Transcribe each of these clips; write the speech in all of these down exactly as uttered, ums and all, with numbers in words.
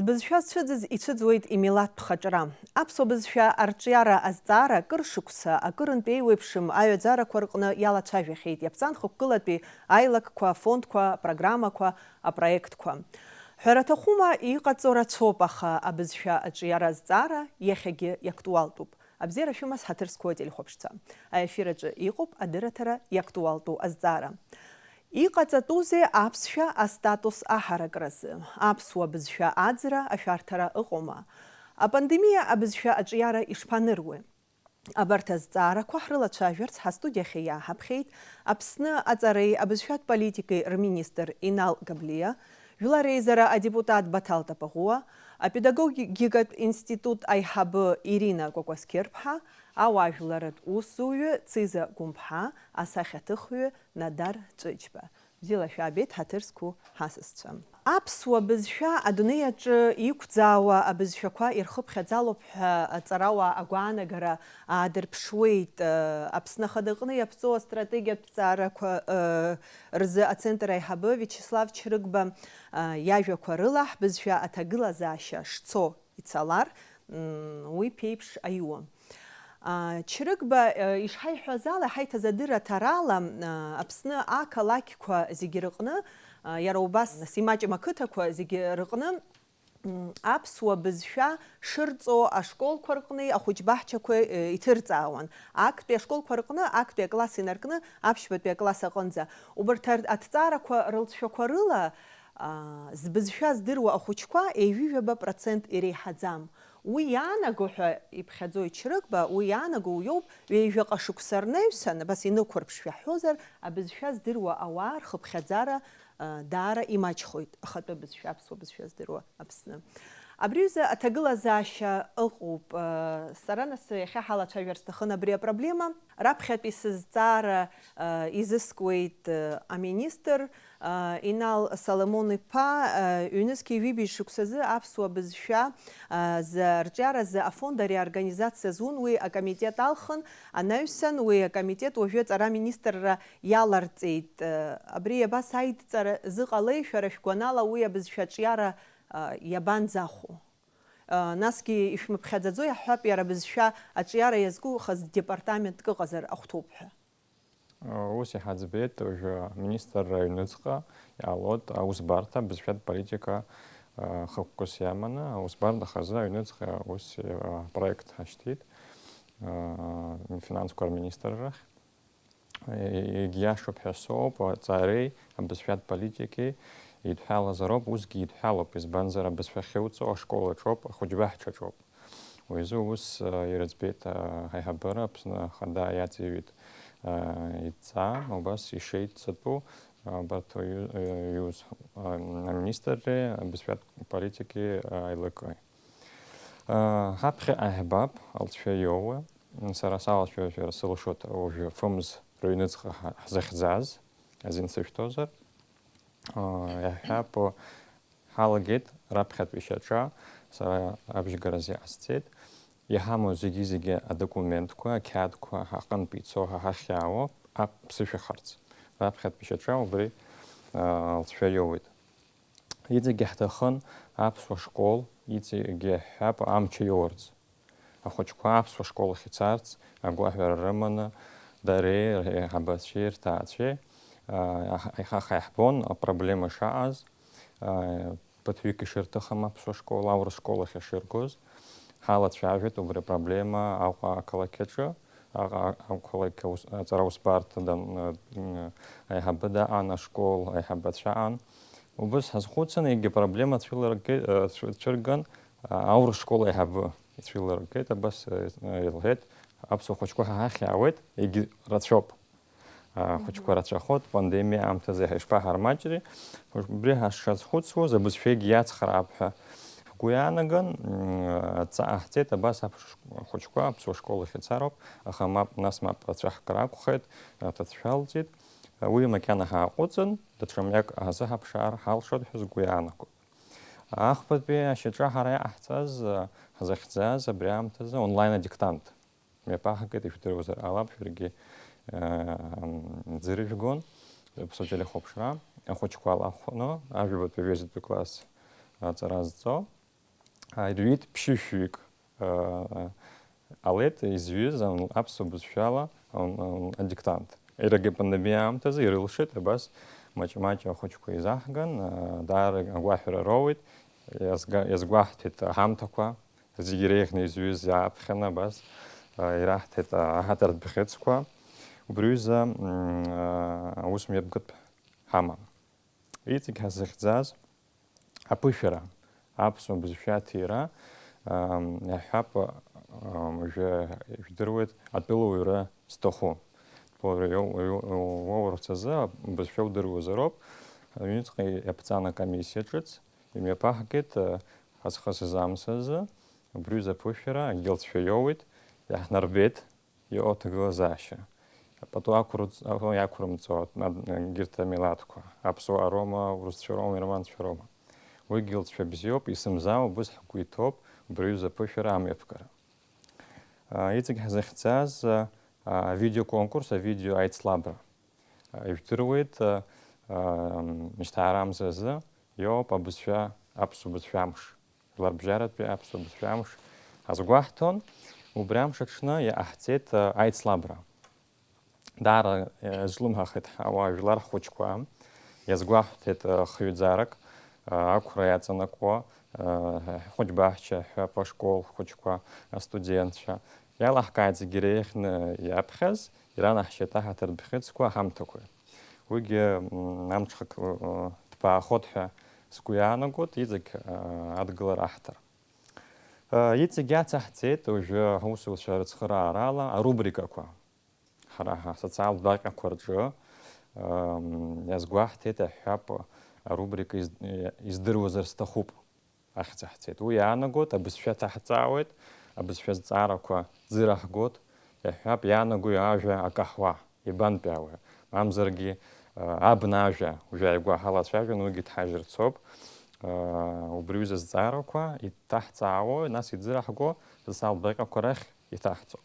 Бызшәа зцәыӡыз ицәыӡуеит имилаҭтә хаҿра. Аԥсуа бызшәа арҿиара азҵаара акыр шықәса, акырынтә еиуеиԥшым аҩаӡарақәа рҟны иалацәажәахьеит иаԥҵан хықәкылатәи аилакқәа, афондқәа, апрограммақәа, апроектқәа. Ҳәара аҭахума, иҟаҵо рацәоуп, аха абызшәа аҿиара азҵаара иахьагьы иактуалтәуп. Абзиара шәымаз, ҳаҭыр зқәу ателехәаԥшцәа. Аефир аҿы иҟоуп адырраҭара иактуалтәу азҵаара. Иҟаҵатәузеи аԥсшәа астатус аҳаракразы, аԥсуа бызшәа аӡра ашәарҭара ыҟоума? Апандемиа абызшәа аҿиара ишԥаныруеи? Абарҭ азҵаарақәа ҳрылацәажәарц ҳастудиахьы иааҳаԥхьеит Аԥсны аҵареи абызшәатә политикеи рминистр Инал Габлиа, Жәлар реизара адепутат Баҭал Тапаӷәуа, апедагогикатә институт аиҳабы Ирина Кәакәасқьырԥҳа, ауаажәларратә усзуҩы Циза Гәымԥҳа, асахьаҭыхҩы Надар Ҵәыџьба. Бзиала шәаабеит, ҳаҭыр зқәу ҳасасцәа. Аԥсуа бызшәа адунеи аҿы иқәӡаауа абызшәақәа ирхыԥхьаӡалоуп ҳәа аҵарауаа агәаанагара аадырԥшуеит. Аԥсны Ахада аҟны иаԥҵоу астратегиатә ҭҵаарақәа рзы ацентр аиҳабы Виачеслав Чрыгба иажәақәа рыла, ҳбызшәа аҭагылазаашьа шцо ицалар, уи ԥеиԥш аиуам. Чрыгба ишҳаиҳәаз ала, ҳаиҭаз адырраҭарала, Аԥсны ақалақьқәа зегьы рыҟны, иара убас нас имаҷым ақыҭақәа зегьы рыҟны, аԥсуа бызшәа шырҵо ашколқәа рҟни ахәыҷбаҳчақәа иҭырҵаауан. Актәи ашколқәа рҟны актәи акласс инаркны аԥшьбатәи акласс аҟынӡа. Убарҭ аҭҵаарақәа рылҵшәақәа рыла, збызшәа здыруа ахәыҷқәа ҩажәижәаба процент иреиҳаӡам. Уи иаанаго ҳәа иԥхьаӡоит Чрыгба, уи иаанаго уиоуп, ҩажәаҟа шықәса рнаҩсан, абас инықәырԥшшәа ҳҳәозар, абызшәа здыруа ауаа рхыԥхьаӡара даара имаҷхоит, ахатәы бызшәа, аԥсуа бызшәа здыруа Аԥсны. Абри аҩыза аҭагылазаашьа ыҟоуп. Сара нас иахьа ҳалацәажәар сҭахын абри апроблема. Раԥхьатәи сызҵаара изыскуеит аминистр Инал Соломон-иԥа. Ҩнызқьи ҩажәи шықәсазы аԥсуа бызшәа зы арҿиаразы афонд ари аорганизациа зун, уи акомитет алхын, анаҩсан уи акомитет уажәы аҵара аминистрра иаларҵеит. Абри абас аидҵара зыҟалеи, шәара шәгәанала, уи абызшәа аҿиара иабанӡахәо? Насгьы ишәмыԥхьаӡаӡо иаҳҳәап, иара абызшәа аҿиара иазку хаз департаментк ыҟазар ахәҭоуп ҳәа. Ус иҳаӡбеит, уажәы аминистрра аҩныҵҟа иаалоит аусбарҭа, абызшәатә политика хықәкыс иаманы аусбарҭа хазы аҩныҵҟа ус апроект ҳашьҭит, афинансқәа рминистррахь. Егьиашоуп ҳәа соуп, аҵареи абызшәатә политикеи еидҳәалазароуп, усгьы еидҳәалоуп, избанзар, абызшәа ахьуҵо ашкол аҿоуп, ахәыҷбаҳчаҿоуп. Уи азы ус, а, ирыӡбеит, а, аиҳабыра, Аԥсны Ахада иаҵеиҩит, а, идҵа, убас ишеидҵатәу, а, абарҭ аҩы-, аҩ-, аҩыз, а, аминистрреи абызшәатә политики, а, аилакеи. А, ҳаԥхьаҟа ҳаибап, алҵшәа иоуа. Сара салацәажәар сылшоит уажәы фымз рыҩныҵҟа ҳа-, ҳзыхьӡаз, азин сышәҭозар. А, иаҳҳәап, ҳалагеит раԥхьатәи шьаҿа, сара абжьгаразы иҟасҵеит. Иҳамоу зегьы-зегьы адокументқәа, ақьаадқәа ҳаҟынтә ицо, ҳа ҳахьаауа, аԥсышәахарц. Раԥхьатәи шьаҿа убри, а, алҵшәа иоуеит. Иҵегьы ҳҭахын аԥсуа школ, иҵегьы ҳҳәап амч иоурц. Ахәыҷқәа аԥсуа школ ахь ицарц агәаҳәара рыманы, дареи, реиҳабацәеи, рҭаацәеи, аа, иаҳ-, иаҳ-, иаҳбон апроблема шаҟаз, аа, ԥыҭҩык ишырҭахым аԥсуа школ, аурыс школ ахь ишыргоз. Ҳалацәажәеит убри апроблема Аҟәа ақалақь аҿы, Аҟәа ақалақь аус-, аҵара усбарҭа дан-, м, аиҳабы даан, ашкол аиҳабацәа аан. Убас ҳазхәыцын, егьи апроблема цәыларгеит, э, цәы-, цәырган, а, аурыс школ аиҳабы. Ицәыларгеит, абас, э, илҳәеит, аԥсуа хәыҷқәа ҳа ҳахь иаауеит, егьи рацәоуп. А, ахәыҷқәа рацәахоит, пандемиа аамҭазы иаҳа ишԥаҳармаҷри? Убри ҳашазхәыцуаз, абызшәагьы иацхраап ҳәа ҳгәы иаанаган, м, адҵа ҟаҳҵеит, абас аԥш-, ахәыҷқәа аԥсуа школ ахь ицароуп, аха мап, нас мап рацәаҳкыр акәхеит, аҭыӡшәа алҵит. Уи макьана ҳааҟәыҵын, даҽа мҩак ҳазыҳаԥшаар ҳалшоит ҳәа сгәы иаанагоит. Ахԥатәи ашьаҿа ҳара иҟаҳҵаз, ҳзыхьӡаз абри аамҭазы онлайн адиктант мҩаԥаҳгеит, ижәдыруазар ҟалап, шәаргьы, э, ӡырыжәгон, ԥсуа телехәаԥшра, ахәыҷқәа лахәны, ажәабатәи, жәеизатәи класс аҵара зҵо. ирҩит ԥшьышәҩык, ҟалеит изҩыз аԥсуа бызшәала адиктант. Иаргьы апандемиа аамҭазы ирылшеит абас маҷ-маҷ ахәыҷқәа изаҳган, даара агәаҳәара роуеит, иазга-, иазгәаҳҭеит аҳамҭақәа, зегьы иреиӷьны изҩыз иааԥхьаны абас, ираҳҭеит аҳаҭыртә бӷьыцқәа, убри аҩыза аус мҩаԥгатә ҳаман. Иҵегь ҳазыхьӡаз аԥышәара, аԥсуа бызшәа аҭира, иаҳҳәап, уажәы ижәдыруеит атәылауаҩра зҭаху. Уаурц азы абызшәа удыруазароуп, аҩныҵҟа иаԥҵан акомиссиа ҿыц, имҩаԥаҳгеит, ҳазхысыз амца азы, убри аҩыза аԥышәара агьалцәа иоуеит, иаҳнарбеит. Иҟоу аҭагылазаашьа. Пату ақәырҵ-, иақәырымҵо егьырҭ амилаҭқәа, аԥсуаа роума, урысцәа роума, ерманцәа роума. Уигьы лҵшәа бзиоуп, исымзаауа убыс ҳгәы иҭоуп убри аҩыза аԥышәара амҩаԥгара. Иҵегь ҳзыхьӡаз авидеоконкурс, авидеоаицлабра. Ижәдыруеит, шьҭаарамза азы иоуп абызшәа, аԥсуа бызшәа амш. Жәларбжьаратәи аԥсуа бызшәа амш азгәаҳҭон, убри амш аҽны иҟаҳҵеит, а, аицлабра. Даара, а, излымҳахеит ҳауаажәлар ҳхәыҷқәа, иазгәаҳҭеит, а, хҩыӡарак, а, ақәра иаҵанакуа, а, ҳхәыҷбаҳча ҳәа ашкол хәыҷқәа, астудентцәа. Иалаҳкааит зегьы иреиӷьны иаԥхьаз, иранаҳшьеит аҳаҭыртә бӷьыцқәа, аҳамҭақәа. Уигьы, м, амҽхак, ы, ы, ҭбаахоит ҳәа сгәы иаанагоит, иҵегь, ы, адгылара аҳҭар. Ы, иҵегь иацаҳҵеит уажәы ҳусуцәа рыцхыраарала арубрикақәа. Ҳара ҳасоциалтә даҟьақәа рҿы, ы, м, иазгәаҳҭеит, иаҳҳәап, арубрика из-, издыруазар сҭахуп. Ахьӡ ҳцеит. Уи иаанагоит, абызшәа ҭаҳҵаауеит, абызшәа зҵаарақәа ӡыраҳгоит, иаҳҳәап, иаанагои ажәа акаҳуа, ибантәи ауаҩы, мамзаргьы, а, абна ажәа, уажәы ааигәа ҳалацәажәон, уигьы ҭҳажьырцоуп. А, убри аҩыза зҵаарақәа иҭаҳҵаауа, нас иӡыраҳго асоциалтә даҟьақәа рахь иҭаҳҵо.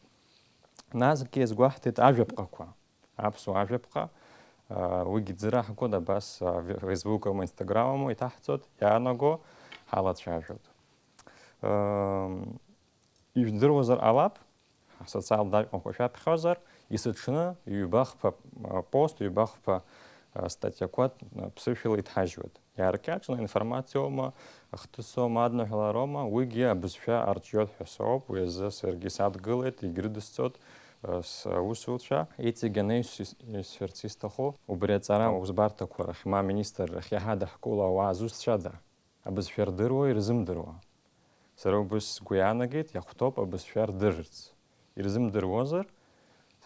Насгьы иазгәаҳҭеит ажәаԥҟақәа. Аԥсуа ажәаԥҟа, а, уигьы ӡыраҳгоит, абас, а, фе-, фейсбукоума, инстаграмоума иҭаҳҵоит, иаанаго ҳалацәажәоит. Ам, ижәдыруазар ҟалап, асоциалтә даҟьақәа шәаԥхьозар, есыҽны ҩба-хԥа, а, пост, ҩба-хԥа, а, статиақәа, а, ԥсышәала иҭҳажьуеит. Иааркьаҿны аинформациоума, ахҭысоума, адныҳәалароума, уигьы абызшәа арҿиоит ҳәа соуп, уи азы саргьы садгылеит, егьрыдысҵоит, э, сусуцәа. Иҵегь анаҩс ис-, исҳәарц исҭаху, убри аҵара узбарҭақәа рахь, ма аминистрра рахь иаҳа даҳкыло ауаа зусҭцәада? Абызшәа рдыруа, ирзымдыруа? Сара убыс сгәы иаанагеит, иахәҭоуп абызшәа рдырырц. Ирзымдыруазар,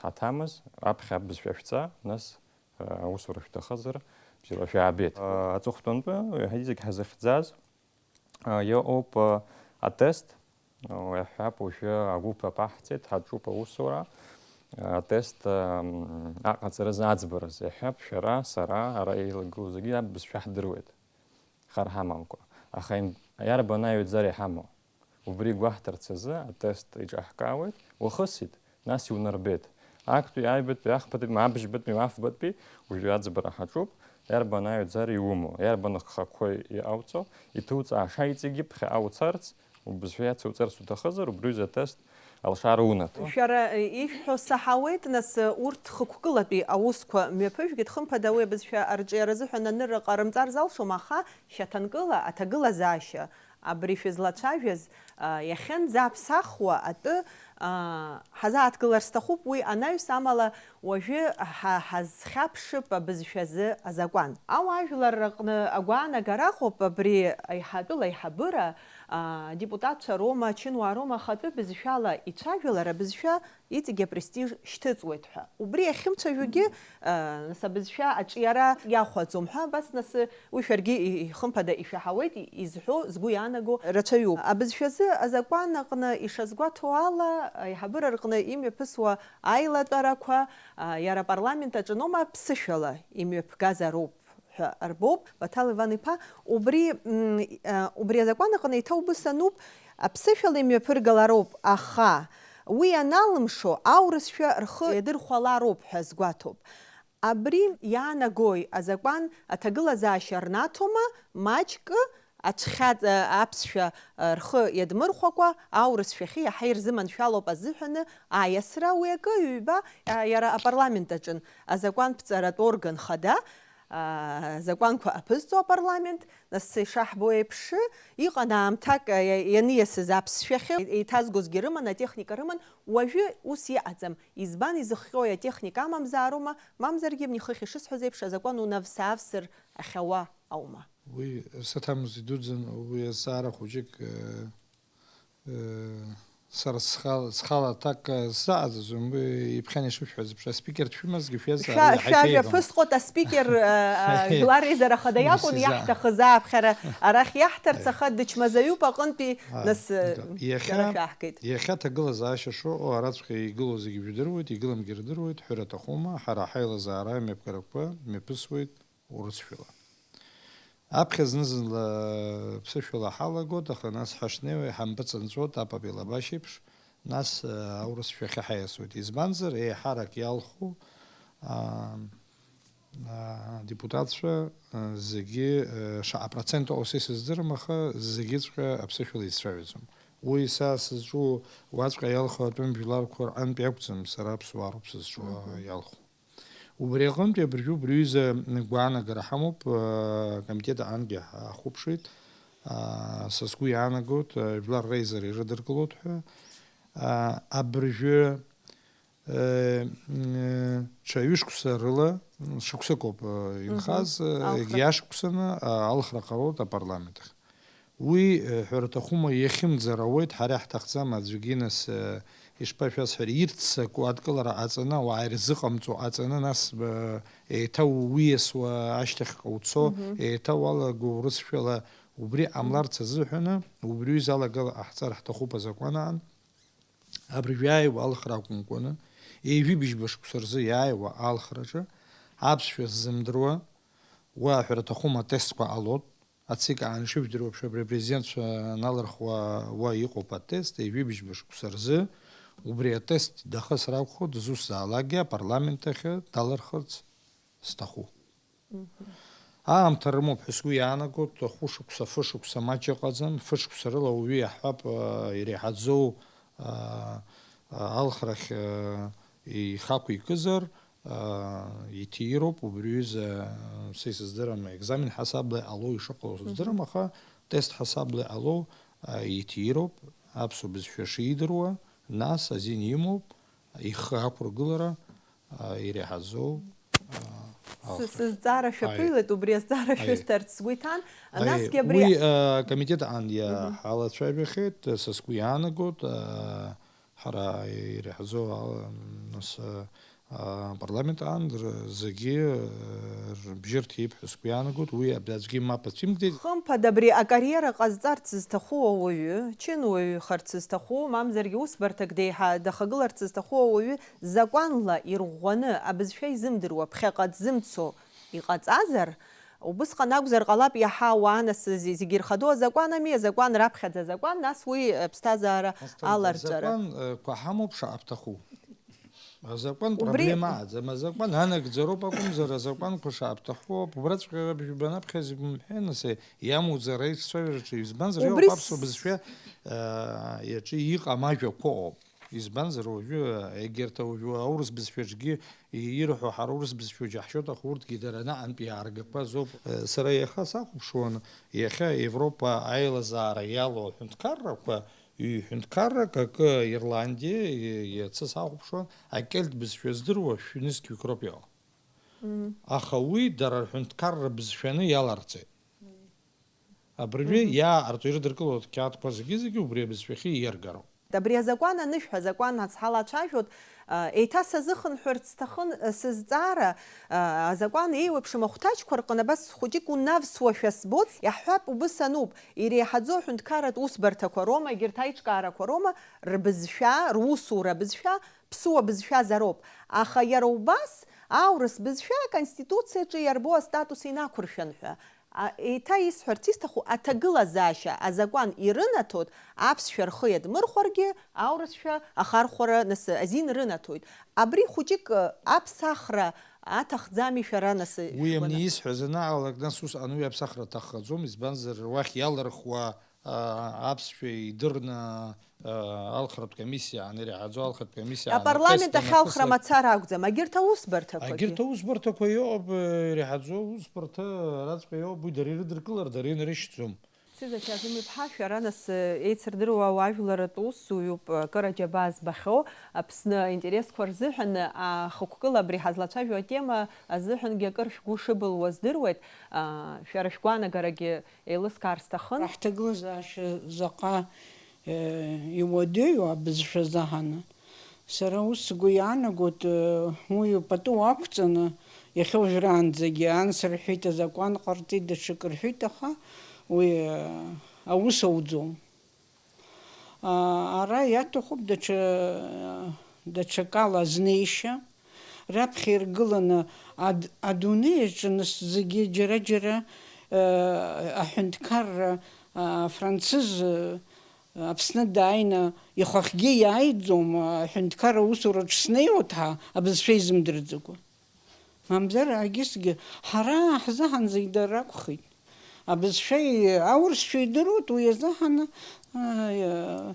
ҳаҭамыз, аԥхьа абызшәа шәҵа, нас аусура шәҭахызар, бзиала шәаабеит. Аҵыхәтәантәи иаҳа зегь ҳазыхьӡаз, иҟоуп атест, иаҳҳәап, уажәы агәыԥ аԥаҳҵеит, ҳаҿуп аусура. Атест аҟаҵаразы, аӡбаразы, иаҳҳәап, шәара, сара, ара еилагылоу зегьы абызшәа ҳдыруеит, хар ҳамамкәа. Аха иарбан аҩаӡара иҳамоу? Убри гәаҳҭарц азы атест иҿаҳкаауеит, уахысит, нас иунарбеит. Актәи, аҩбатәи, ахԥатәи, ма абжьбатәи, ма афбатәи, уажәы аӡбара ҳаҿуп, иарбан аҩаӡара иумоу, иарбан ахқәа иҟауҵо, иҭуҵааша иҵегьы ԥхьаҟа уцарц, убызшәа иацуҵарц уҭахызар, убри аҩыза атест алшара унаҭо. Шәара ишәҳәо саҳауеит, нас, урҭ хықәкылатәи аусқәа мҩаԥыжәгеит, хымԥада, уи абызшәа арҿиара азыҳәан анырра ҟарымҵар залшом, аха шьаҭанкыла аҭагылазаашьа абри шәызлацәажәаз, а, иахьынӡаԥсахуа атәы, а, ҳазааҭгылар сҭахуп, уи анаҩс, амала уажәы ҳа-, ҳазхьаԥшып абызшәазы азакәан. Ауаажәлар рҟны агәаанагара ыҟоуп абри аиҳа-, атәыла аиҳабыра, а, адепутатцәа роума, ачынуаа роума ахатәы бызшәала ицәажәалар, абызшәа иҵегьы апрестиж шьҭыҵуеит ҳәа. Убри иахьымцәажәогьы, а, нас абызшәа аҿиара иахәаӡом ҳәа, абас нас уи шәаргьы и-, и-, хымԥада ишәаҳауеит, и-, изҳәо, згәы иаанаго рацәаҩуп. Абызшәазы азакәан аҟны ишазгәаҭоу ала, аиҳабыра рҟны имҩаԥысуа аилатәарақәа, а, иара апарламент аҿы ноума ԥсышәала имҩаԥгазароуп ҳәа рбоуп, Баҭал Иван-иԥа. Убри, м, а, убри азакәан аҟны еиҭа убыс ануп, аԥсышәала имҩаԥыргалароуп, аха уи аналымшо, аурысшәа рхы иадырхәалароуп ҳәа сгәаҭоуп. Абри иаанагои, азакәан аҭагылазаашьа рнаҭома, маҷк Аҽхьаҵ-, аԥсшәа, а, рхы иадмырхәакәа, аурыс шәахьы иаҳа ирзыманшәалоуп азыҳәаны, аиасра уи акы, ҩба, а, иара апарламент аҿын азакәанԥҵаратә орган хада, а, закәанқәа аԥызҵо апарламент, нас ишаҳбо еиԥш, иҟан аамҭак, а, иа-, ианиасыз аԥсшәахьы, еиҭазгозгьы рыман, атехника рыман, уажәы ус иҟаӡам. Избан изыхҟьои, атехника амамзаароума, мамзаргьы, ихыхь ишысҳәаз еиԥш, азакәан унавс-аавсыр ахьауа аума? Уи саҭамыз идуӡӡан, уи азҵаара хәыҷык, э, э, сара схала, схала аҭак, э, сзаҟаҵаӡом, уи иԥхьан ишышәҳәаз еиԥш, аспикер дшәымазгьы шәиазҵаара Шәа-, иаҳа шәажәа ишәеиӷьын. Ԥысҟоит, аспикер, э, э, Аиеи. Жәлар реизара хада Ус иакәын изы. Иаҳҭахыз ааԥхьара, арахь иаҳҭарц, Аиеи. Аха дычмазаҩуп аҟынтәи, А, нас, э, иаха, шәара шәаҳгеит. Иахьа аҭагылазаашьа шыҟоу араҵәҟьа игылоу зегьы жәдыруеит, игыламгьы рдыруеит, ҳәара аҭахума, ҳара ҳаилазаара амҩаԥгарақәа мҩаԥысуеит урысшәала. Аԥхьа зны-зынла ԥсышәала ҳалагоит, аха нас ҳашнеиуа иҳампыҵанҵәоит апап илабашьеиԥш, нас, э, аурысшәахьы ҳаиасуеит. Избанзар, еиҳарак иалху, а, а, депутатцәа, э, зегьы, э, шаҟа процент ыҟоу са исыздырам, аха зегьыҵәҟьа аԥсышәала изцәажәаӡом. Уи са сызҿу уаҵәҟьа иалху атәым жәларқәа рҟынтә иакәӡам, сара аԥсуаа роуп сызҿу, Мгм. иалху. Убри аҟынтәи абыржәы убри аҩыза гәаанагара ҳамоуп, э, акомитет аҟынтәи ҳахәаԥшит. А, са сгәы иаанагоит, э, жәлар реизара ирыдыркылоит ҳәа. А, абыржәы, э, м, ҽа ҩышықәса рыла, м, шықәсык ауп, э, Мгм. инхаз, э, Алхра. Егьи ашықәсаны, а, алхра ҟалоит апарламент ахь. Уи, э, ҳәара аҭахума, иахьымӡар ауеит, ҳара иаҳҭахӡам аӡәгьы, нас, э, ишԥашәасҳәари, ирццакуа адкылара ҟаҵаны, ауаа ирзыҟамҵо ҟаҵаны, нас, э, еиҭа уиасуа ашьҭахьҟа уцо, Мгм. еиҭа уалаго урысшәала, убри ҟамларц азыҳәаны, убри аҩыза алагала ҟаҳҵар ҳҭахуп азакәан аан. Абыржә иааиуа алхра акәымкәаны, ҩажәи быжьба шықәса рзы иааиуа алхраҿы, аԥсшәа ззымдыруа, уа аҳәара аҭахума атестқәа ҟалоит, ацик аан ишыжәдыруа еиԥш, абри апрезидентцәа аналырхуа уа иҟоуп атест, ҩажәи быжьба шықәса рзы убри атест дахысыр акәхоит, дызусҭзаалакгьы апарламент ахь далырхырц сҭаху. Мгм. Аамҭа рымоуп ҳәа сгәы иаанагоит, хәышықәса, фышықәса маҷ ыҟаӡам, фышықәса рыла ауаҩы иаҳҳәап, а, иреиҳаӡоу, а, а, алхрахь, а, ихақәикызар, а, иҭироуп, убри аҩыза, а, са исыздырам, екзамен ҳасабла иҟало ишыҟало Мгм. сыздырам, аха тест ҳасабла иҟало, а, иҭироуп, аԥсуа бызшәа шидыруа, нас азин имоуп, ихы ақәыргылара, а, иреиҳаӡоу, а, Сы-, алхра. Сызҵаара Аиеи. Шәаԥыҩлеит, убри азҵаара Аиеи. Шәысҭарц сгәы иҭан. Аиеи. Насгьы абри Уи, а, акомитет аан Мгм. иаҳалацәажәахьеит, са сгәы иаанагоит, а, ҳара иреиҳаӡоу, а, нас, а, апарламент аан р-, зегьы, а, рыбжьы рҭип ҳәа сгәы иаанагоит, уи аб-, аӡәгьы мап ацәимкӡеит. Хымԥада абри акариера ҟазҵарц зҭаху ауаҩы, чынуаҩхарц зҭаху, мамзаргьы усбарҭак деиҳа дахагыларц зҭаху ауаҩы закәанла ирӷәӷәаны, абызшәа изымдыруа, ԥхьаҟа дзымцо иҟаҵазар, убысҟан акәзар ҟалап иаҳа ауаа нас зи-, зегьы ирхадоу азакәан ами, азакәан раԥхьаӡа азакәан, нас уи, э, ԥсҭазаара Ҳазҭоуп, аларҵәара. Азакәан, э, қәа ҳамоуп шаҟа ҳҭаху. Азакәан Убри проблема аӡам, азакәан анагӡароуп акәымзар, азакәанқәа шаҟа ҳҭаху ауп. Убраҵәҟьа абжьы банаԥхьаз ибымҳәеи, нас, э, иамуӡар аицәажәараҿы, избанзар, Убри иоуп с- аԥсуа бызшәа, э, иаҿы иҟам ажәақәа ыҟоуп. Избанзар, уажәы, егьырҭ уажәы аурыс бызшәаҿгьы ирҳәо, ҳара урыс бызшәа џьаҳшьоит, аха урҭгьы дара анаҟантәи иааргақәаз ауп. Сара иаха сахәаԥшуан, иахьа Европа аилазаара иалоу аҳәынҭқаррақәа, ҩ-ҳәынҭқаррак, акы Ирландиа, иацы сахәаԥшуан, акельт бызшәа здыруа шәнызқьҩык роуп иҟоу. Мм. Аха уи дара рҳәынҭқарра бызшәаны иаларҵеит. Абыржәы Мгм. иааҟарҵо ирыдыркыло ақьаадқәа зегьы-зегьы убри абызшәахьы ииаргароуп. Абри азакәан анышә, азакәан ацҳалацәажәоит, а, еиҭа сазыхынҳәырц сҭахын, а, сызҵаара, а, азакәан еиуеиԥшым ахәҭаҷқәа рҟны абас хәыҷык унавсуашәа сбоит, иаҳҳәап, убыс ануп, иреиҳаӡоу аҳәынҭқарратә усбарҭақәа роума, егьырҭ аиҿкаарақәа роума, рбызшәа, русура бызшәа, ԥсыуа бызшәазароуп. Аха иара убас аурыс бызшәа Аконституциаҿы иарбоу астатус инақәыршәан ҳәа. А, еиҭа исҳәарц исҭаху, аҭагылазаашьа азакәан ирынаҭоит, аԥсшәа рхы иадмырхәаргьы, аурысшәа ахархәара нас азин рынаҭоит. Абри хәыҷык, э, аԥсахра аҭахӡами шәара нас? Уи шәгәана- амни исҳәаз анаалак, нас усҟан уи аԥсахра аҭаххаӡом, избанзар, уахь иалырхуа, а, аԥсшәа идырны, а, алхратә комиссиа аан, иреиҳаӡоу алхратә комиссиа аан, Апарламент атест ахь алхра анахыслак- мацара акәӡам, агьырҭ аусбарҭақәагьы. Агьырҭ аусбарҭақәа иоуп, э, иреиҳаӡоу аусбарҭа раҵәҟьа иоуп, уи дара ирыдыркылар, дара инарышьҭӡом. Сида Чазым-иԥҳа, шәара нас, э, еицырдыруа уаажәларратә усзуҩуп, э, кыр аџьабаа збахьоу, Аԥсны аинтересқәа рзыҳәан, а, хықәкыла абри ҳазлацәажәо атема азыҳәангьы акыр шәгәы шыбылуа здыруеит, а, шәара шәгәаанагарагьы еилыскаар сҭахын. Ҳҭагылазаашьа заҟа, э, иуадаҩу абызшәа азыҳәан. Сара ус сгәы иаанагоит, э, уи пату ақәҵаны, иахьа уажәраанӡагьы ан сырҳәеит, азакәан ҟарҵеит, даҽакы рҳәеит, аха уи, э, аус ауӡом. А, ара иаҭахуп даҽа, даҽакала азнеишьа. Раԥхьа иргыланы ад-, адунеи аҿы нас зегьы џьара-џьара, э, аҳәынҭқарра, а, афранцыз, э, Аԥсны дааины ихахьгьы иааиӡом, аҳәынҭқарра усураҿ снеиуеит ҳәа абызшәа изымдырӡакәа. Мамзар, агьысгьы, ҳара ҳзыҳәан зегь дара ракәхеит. Абызшәа и-, аурысшәа идыруеит, уи азыҳәан, а,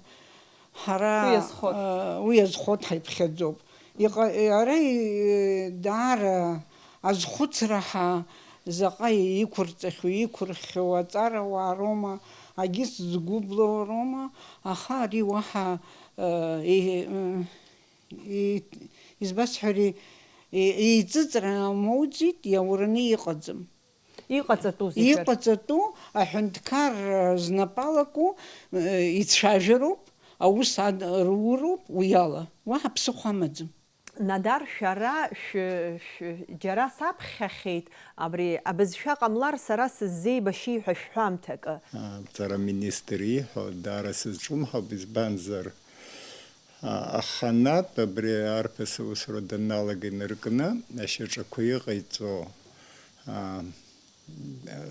ҳара, Уи азхоит. а, уи азхоит, ҳаиԥхьаӡоуп. Иҟа-, ара и-, даара азхәыцра ҳа заҟа иқәырҵахьоу, иқәырхьоу аҵарауаа роума, агьыс згәыблоу роума, аха ари уаҳа, а, и-, м, и-, избасҳәари, и-, еиҵыҵра амоуӡеит, иаураны иҟаӡам. Иҟаҵатәузеи шәара? Иҟаҵатәу аҳәынҭқарра знапалаку, э, ицәажәароуп, аус ад-, руроуп, уи ала. Уаҳа ԥсыхәа амаӡам. Надар, шәара шә-, шә-, џьара саԥхьахьеит, абри абызшәа ҟамлар сара сыззеибашьи ҳәа шәҳәамҭакы. Аҵара аминистр ииҳәо даара сызҿлымҳауп, избанзар, а, аханатә абри арԥыс аусура даналага инаркны ашьаҿақәа иҟаиҵо, а,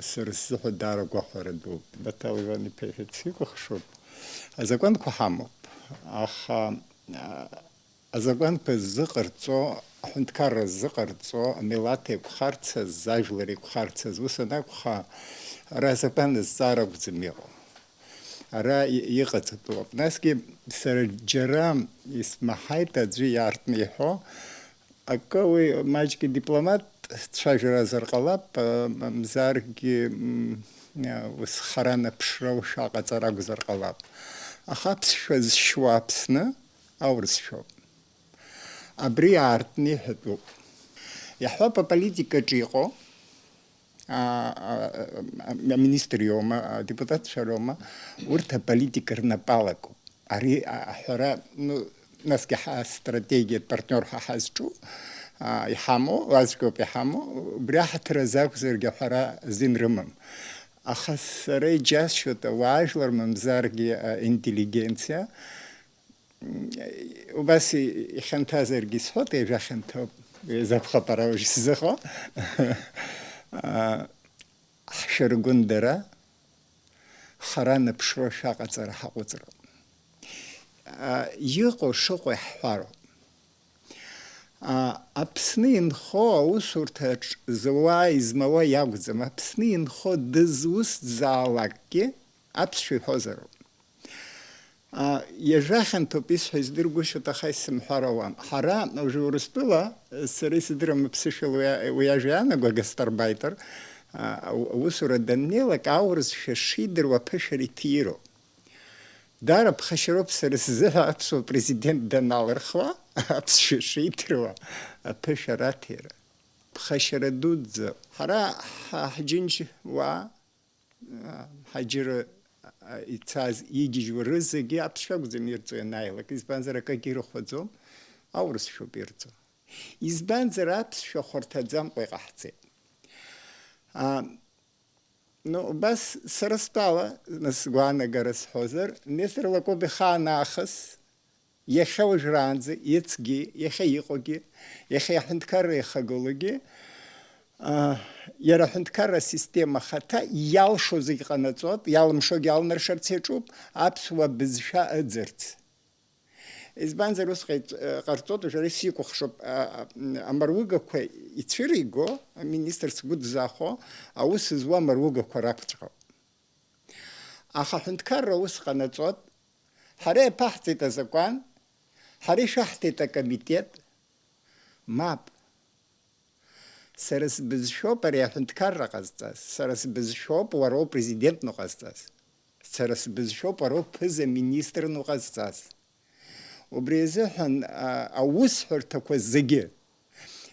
сара сзыҳәа даара гәахәара дууп. Баҭал Иван-иԥа иҳәарц икәыхшоуп. Азакәанқәа ҳамоуп, аха, а, азакәанқәа ззыҟарҵо, аҳәынҭқарра ззыҟарҵо, амилаҭ еиқәхарцаз, ажәлар еиқәхарцаз, ус анакәха, ара азакәан азҵаара акәӡам иҟоу. Ара и-, иҟаҵатәуп. Насгьы сара џьара исмаҳаит аӡәы иаартны иҳәо, акы уи маҷк идипломат цәажәаразар ҟалап, а, мамзаргьы, м, а, ус хара наԥшра ушаҟаҵар акәзар ҟалап. Аха аԥсшәа зшьуа Аԥсны аурысшәоуп. Абри аартны иҳәатәуп. Иаҳҳәап, аполитикаҿы иҟоу, а, а, а, аминистр иоума, адепутатцәа роума, урҭ аполитика рнапалакуп. Ари, а, аҳәара, ну, насгьы ҳа стратегиатә партниор ҳәа ҳазҿу, а, иҳамоу, уаҵәҟьоуп иҳамоу, убри аҳаҭыр азы акәзаргьы аҳәара азин рымам. Аха сара иџьасшьоит, ауаажәлар мамзаргьы, а, интеллигенциа, Убас ихьанҭазаргьы исҳәоит, ҩажәа хьанҭоуп, закәхап ара уажә сзыҟоу. Ҳшәыргәындара, хара наԥшуа шәаҟаҵара ҳаҟәыҵроуп. Иҟоу шыҟоу иаҳҳәароуп. Аԥсны инхо аусурҭаҿ зауа измауа иакәӡам, Аԥсны инхо дызусҭзаалакгьы аԥсшәа иҳәозароуп. А, ҩажәа хьанҭоуп исҳәо, издыргәышьоит, аха исымҳәар ауам. Ҳара уажәы Урыстәыла, сара исыдырам аԥсышәала уи, уи ажәа иаанаго, агастарбайтер, а, аусура даннеилак, аурысшәа шидыруа аԥышәара иҭироуп. Даара ԥхашьароуп сара сзыҳәа аԥсуа президент даналырхуа, аԥсшәа шидыруа аԥышәара аҭира. Ԥхашьара дуӡӡа. Ҳара ҳа-, ҳџьынџьуаа, Ҳаџьыра, а, ицаз, игьежьуа рызегьы аԥсшәа акәӡам ирҵо ианааилак, избанзар, акагьы ирыхәаӡом, аурысшәоуп ирҵо. Избанзар, аԥсшәа хәарҭаӡамкәа иҟаҳҵеит. А, ну, убас сара стәала, нас сгәаанагара сҳәозар, Нестор Лакоба ихаан аахыс, Иахьа уажәраанӡа, иацгьы, иахьа иҟоугьы, иахьа аҳәынҭқарра иахагылоугьы, Иара аҳәынҭқарра асистема ахаҭа иалшо зегь ҟанаҵоит, иалымшогьы алнаршарц иаҿуп, аԥсуа бызшәа ыӡырц. Избанзар, ус ҟаиҵ-, ҟарҵоит, уажәы ара сикәыхшоуп, а, а, амаругақәа ицәыриго, аминистр сгәы дзахәо, аус зуа амаругақәа ракәҵәҟьоуп. Аха аҳәынҭқарра ус ҟанаҵоит, ҳара иаԥаҳҵеит азакәан, ҳара ишәаҳҭеит акомитет, мап. Сара сбызшәоуп ари аҳәынҭқарра ҟазҵаз, сара сбызшәоуп уара упрезидентны уҟазҵаз, сара сбызшәоуп уара уԥыза-министрны уҟазҵаз. Убри азыҳәан, а, аусҳәарҭақәа зегьы,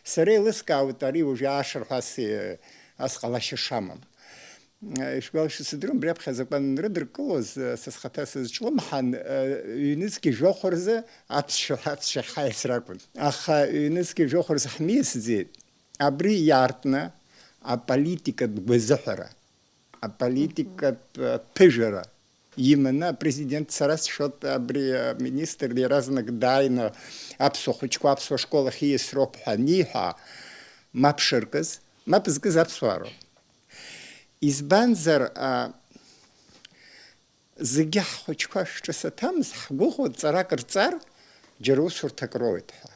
сара еилыскаауеит ари уажәы аашарҳәа ас, э, ас ҟалашьа шамам. Э, ишәгәалашәо сыздыруам, абри аԥхьа азакәан анрыдыркылоз, э, са схаҭа сызҿлымҳан, э, ҩнызқьи жәохә рзы аԥсшәа, аԥсшәа ҳаиасыр акәын. Аха ҩнызқьи жәохә рзы ҳмиасӡеит. Абри иаартны аполитикатә гәазыҳәара, аполитикатә, э, ԥыжәара иманы апрезидент, сара сшәоит, абри аминистр иаразнак дааины аԥсуа хәыҷқәа аԥсуа школ ахь ииасроуп ҳәа аниҳәа, мап шыркыз, мап зкыз аԥсуаа роуп. Избанзар, а, зегьы ҳхәыҷқәа шәҿы саҭамыз, ҳгәыӷуа ҵарак рҵар, џьара усурҭак роуеит ҳәа.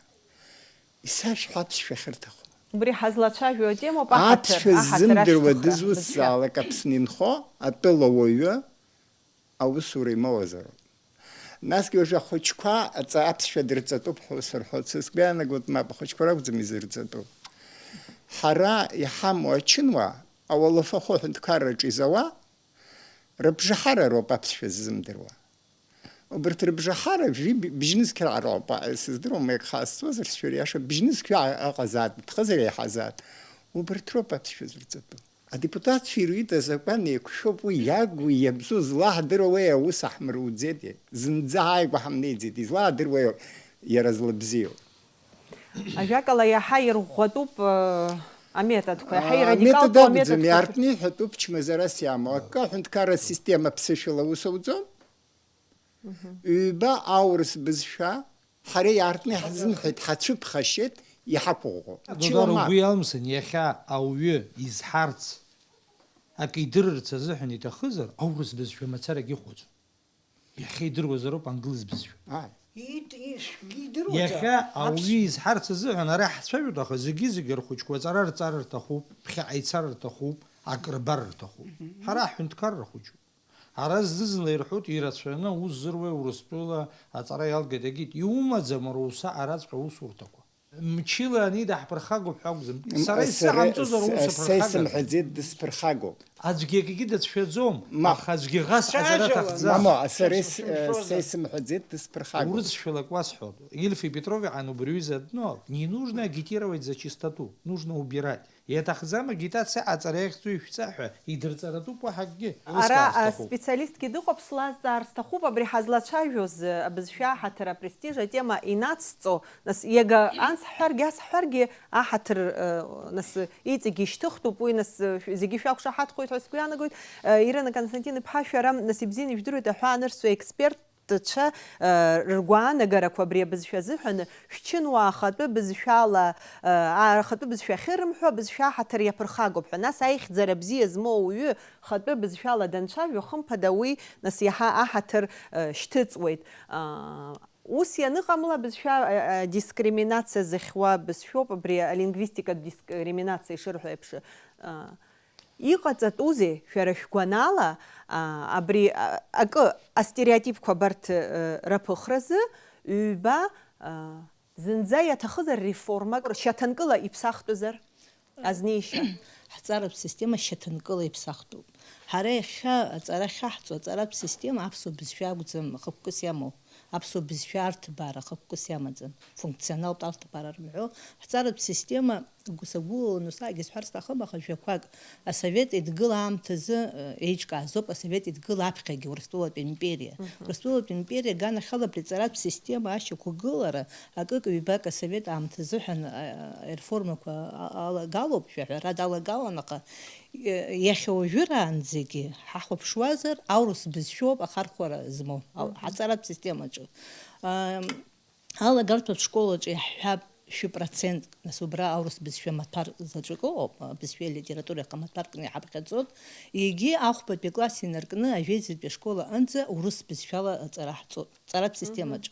Исашәҳәа аԥсшәа ахьырҭаху. Убри ҳазлацәажәо атемоуп аҳаҭыр, аԥсшәа аҳаҭыр ззымдыруа ашьҭыхра, дызусҭзаалак аԥсны инхо атәыла уаҩы аусура имоуазароуп. Насгьы уажәы ахәыҷқәа аҵа-, аԥсшәа дырҵатәуп ҳәа ус рҳәоит. Са сгәы иаанагоит, мап, ахәыҷқәа ракәӡам изырҵатәу. Ҳара иҳамоу ачынуаа, ауалафахәы аҳәынҭқарраҿы изауа, рыбжаҳара роуп аԥсшәа ззымдыруа. Убарҭ рыбжаҳара бжьы-, бжьнызқьраа роуп, сыздыруам, иагьхаасҵозар, сшәыр иаша, бжьнызқьраа ыҟазаат, ԥхыӡыр еиҳазаат. Убарҭ роуп аԥсшәа зырҵатәу. Адепутатцәа ирҩит азакәан еиқәшәоуп, уи иагу иабзу злаҳдыруа уи аус аҳмыруӡеит, зынӡа ааигәа ҳамнеиӡеит, излаҳдыруа иара злабзиоу. Ажәакала, иаҳа ирӷәӷәатәуп, э, аметодқәа, иаҳа А, ирадикалтәу аметод акәӡам, аметодқәа. Иаартны иҳәатәуп чмазарас иамоу. Акы, аҳәынҭқарра асистема ԥсышәала аус ауӡом. Мгм. Ҩба аурыс бызшәа, ҳара иаартны иаҳзымҳәеит, ҳацәыԥхашьеит, иҳақәыӷәӷәо. Додор, ачуама. Угәы иалымсын, иахьа ауаҩы изҳарц, акы идырырц азыҳәан иҭахызар, аурыс бызшәа мацарагьы ихәаӡом. Иахьа идыруазароуп англыз бызшәа. Ааи. Ит-, иш-, идыруазар. Иахьа ауаҩы изҳарц азыҳәан ара ҳцәажәоит, аха зегьы-зегьы рхәыҷқәа аҵара рҵар рҭахуп, ԥхьаҟа ицар рҭахуп, ак рбар рҭахуп. Мгм. Ҳара аҳәынҭқарра хәыҷуп. Ара зны-зынла ирҳәоит, ирацәаҩны аус зыруеи Урыстәыла аҵара иалгеит, егьит, иумаӡам уара уса араҵәҟьа аусурҭақәа. Мчыла ани даҳԥырхагоуп ҳәа акәӡам. М, Сара сара, исзыҟамҵозар с-, аус са аԥырхагара. Исымҳәаӡеит дысԥырхагоуп. Аӡәгьы акгьы дацәшәаӡом, Мап. Аха аӡәгьы ӷас ҳазара Сцәажәалан. Аҭахӡам. Мама, сара ис-, Сымшәозар. Са исымҳәаӡеит дысԥырхагоуп. Урысшәалак уасҳәоит. Ильф и Петров иҟан убри аҩыза адноу, не нужно агитировать за чистоту, нужно убирать. Иаҭахӡам агитациа аҵара иахьӡу ишәҵа ҳәа идырҵаратәуп уаҳа акгьы. Ара, еилыскаар сҭахуп. Аспециалистгьы дыҟоуп, слазҵаар сҭахуп, абри ҳазлацәажәоз, э, абызшәа аҳаҭыр апрестиж атема инацҵо, нас, иага анс ҳҳәаргьы, ас ҳҳәаргьы, аҳаҭыр, э, нас, иҵегьы ишьҭыхтәуп, уи, нас, э, шә-, зегьы шәақәшаҳаҭхоит ҳәа сгәы иаанагоит. Э, Ирина Константин-иԥҳа, шәара, нас, ибзианы ижәдыруеит, аҳәаа анырцәтәи аекспертцәа, э, ргәаанагарақәа абри абызшәа азыҳәан, шәчынуаа ахатәы бызшәала, э, а-, ахатәы бызшәа ахьырымҳәо, абызшәа аҳаҭыр иаԥырхагоуп ҳәа. Нас аихьӡара бзиа змоу ауаҩы хатәы бызшәала данцәажәо, хымԥада уи, нас, иаҳа аҳаҭыр, э, шьҭыҵуеит. А, ус ианыҟамла, абызшәа, э, э, дискриминациа зыхьуа бызшәоуп, абри алингвистикатә дискриминациа ишырҳәо еиԥш. А, иҟаҵатәузеи, шәара шәгәанала, а, абри, а, акы, астереотипқәа абарҭ, э, раԥыхразы, ҩба, а, зынӡа иаҭахызар реформак, шьаҭанкыла иԥсахтәызар? Азнеишьа. Ҳҵаратә система шьаҭанкыла иԥсахтәуп. Ҳара иахьа аҵара ахьаҳҵо, аҵаратә система аԥсуа бызшәа акәӡам ахықәкыс иамоу, аԥсуа бызшәа арҭбаара ахықәкыс иамаӡам, функционалтә арҭбаара рымҳәо, ҳҵаратә система, гәы-, сагәылаланы усаагьы сҳәар сҭахым, аха жәақәак, асовет еидгыла аамҭазы, э, еиҿкаазоуп асовет еидгыла аԥхьагьы Урыстәылатә империа. Мгм. Урыстәылатә империа аганахьала абри аҵаратә система ашьақәгылара акык-ҩбак асовет аамҭазыҳәан, а, ареформақәа а-, алагалоуп, шәаҳәара далагалан, аха, э, иахьа уажәыраанӡагьы ҳахәаԥшуазар, аурыс бызшәоуп ахархәара змоу, ал-, Мгм. Аҵаратә системаҿы. Ам, алагартә ашколаҿы иаҳҳәап, Шәы процент, нас, убра аурыс бызшәа маҭәар заҵәык ыҟоуп, абызшәеи алитературеи ахы маҭәаркны иҳаԥхьаӡоит, егьи ахәбатәи акласс инаркны ажәеизатәи ашкол аҟынӡа урыс бызшәала аҵара ҳҵоит, ҵаратә системаҿы.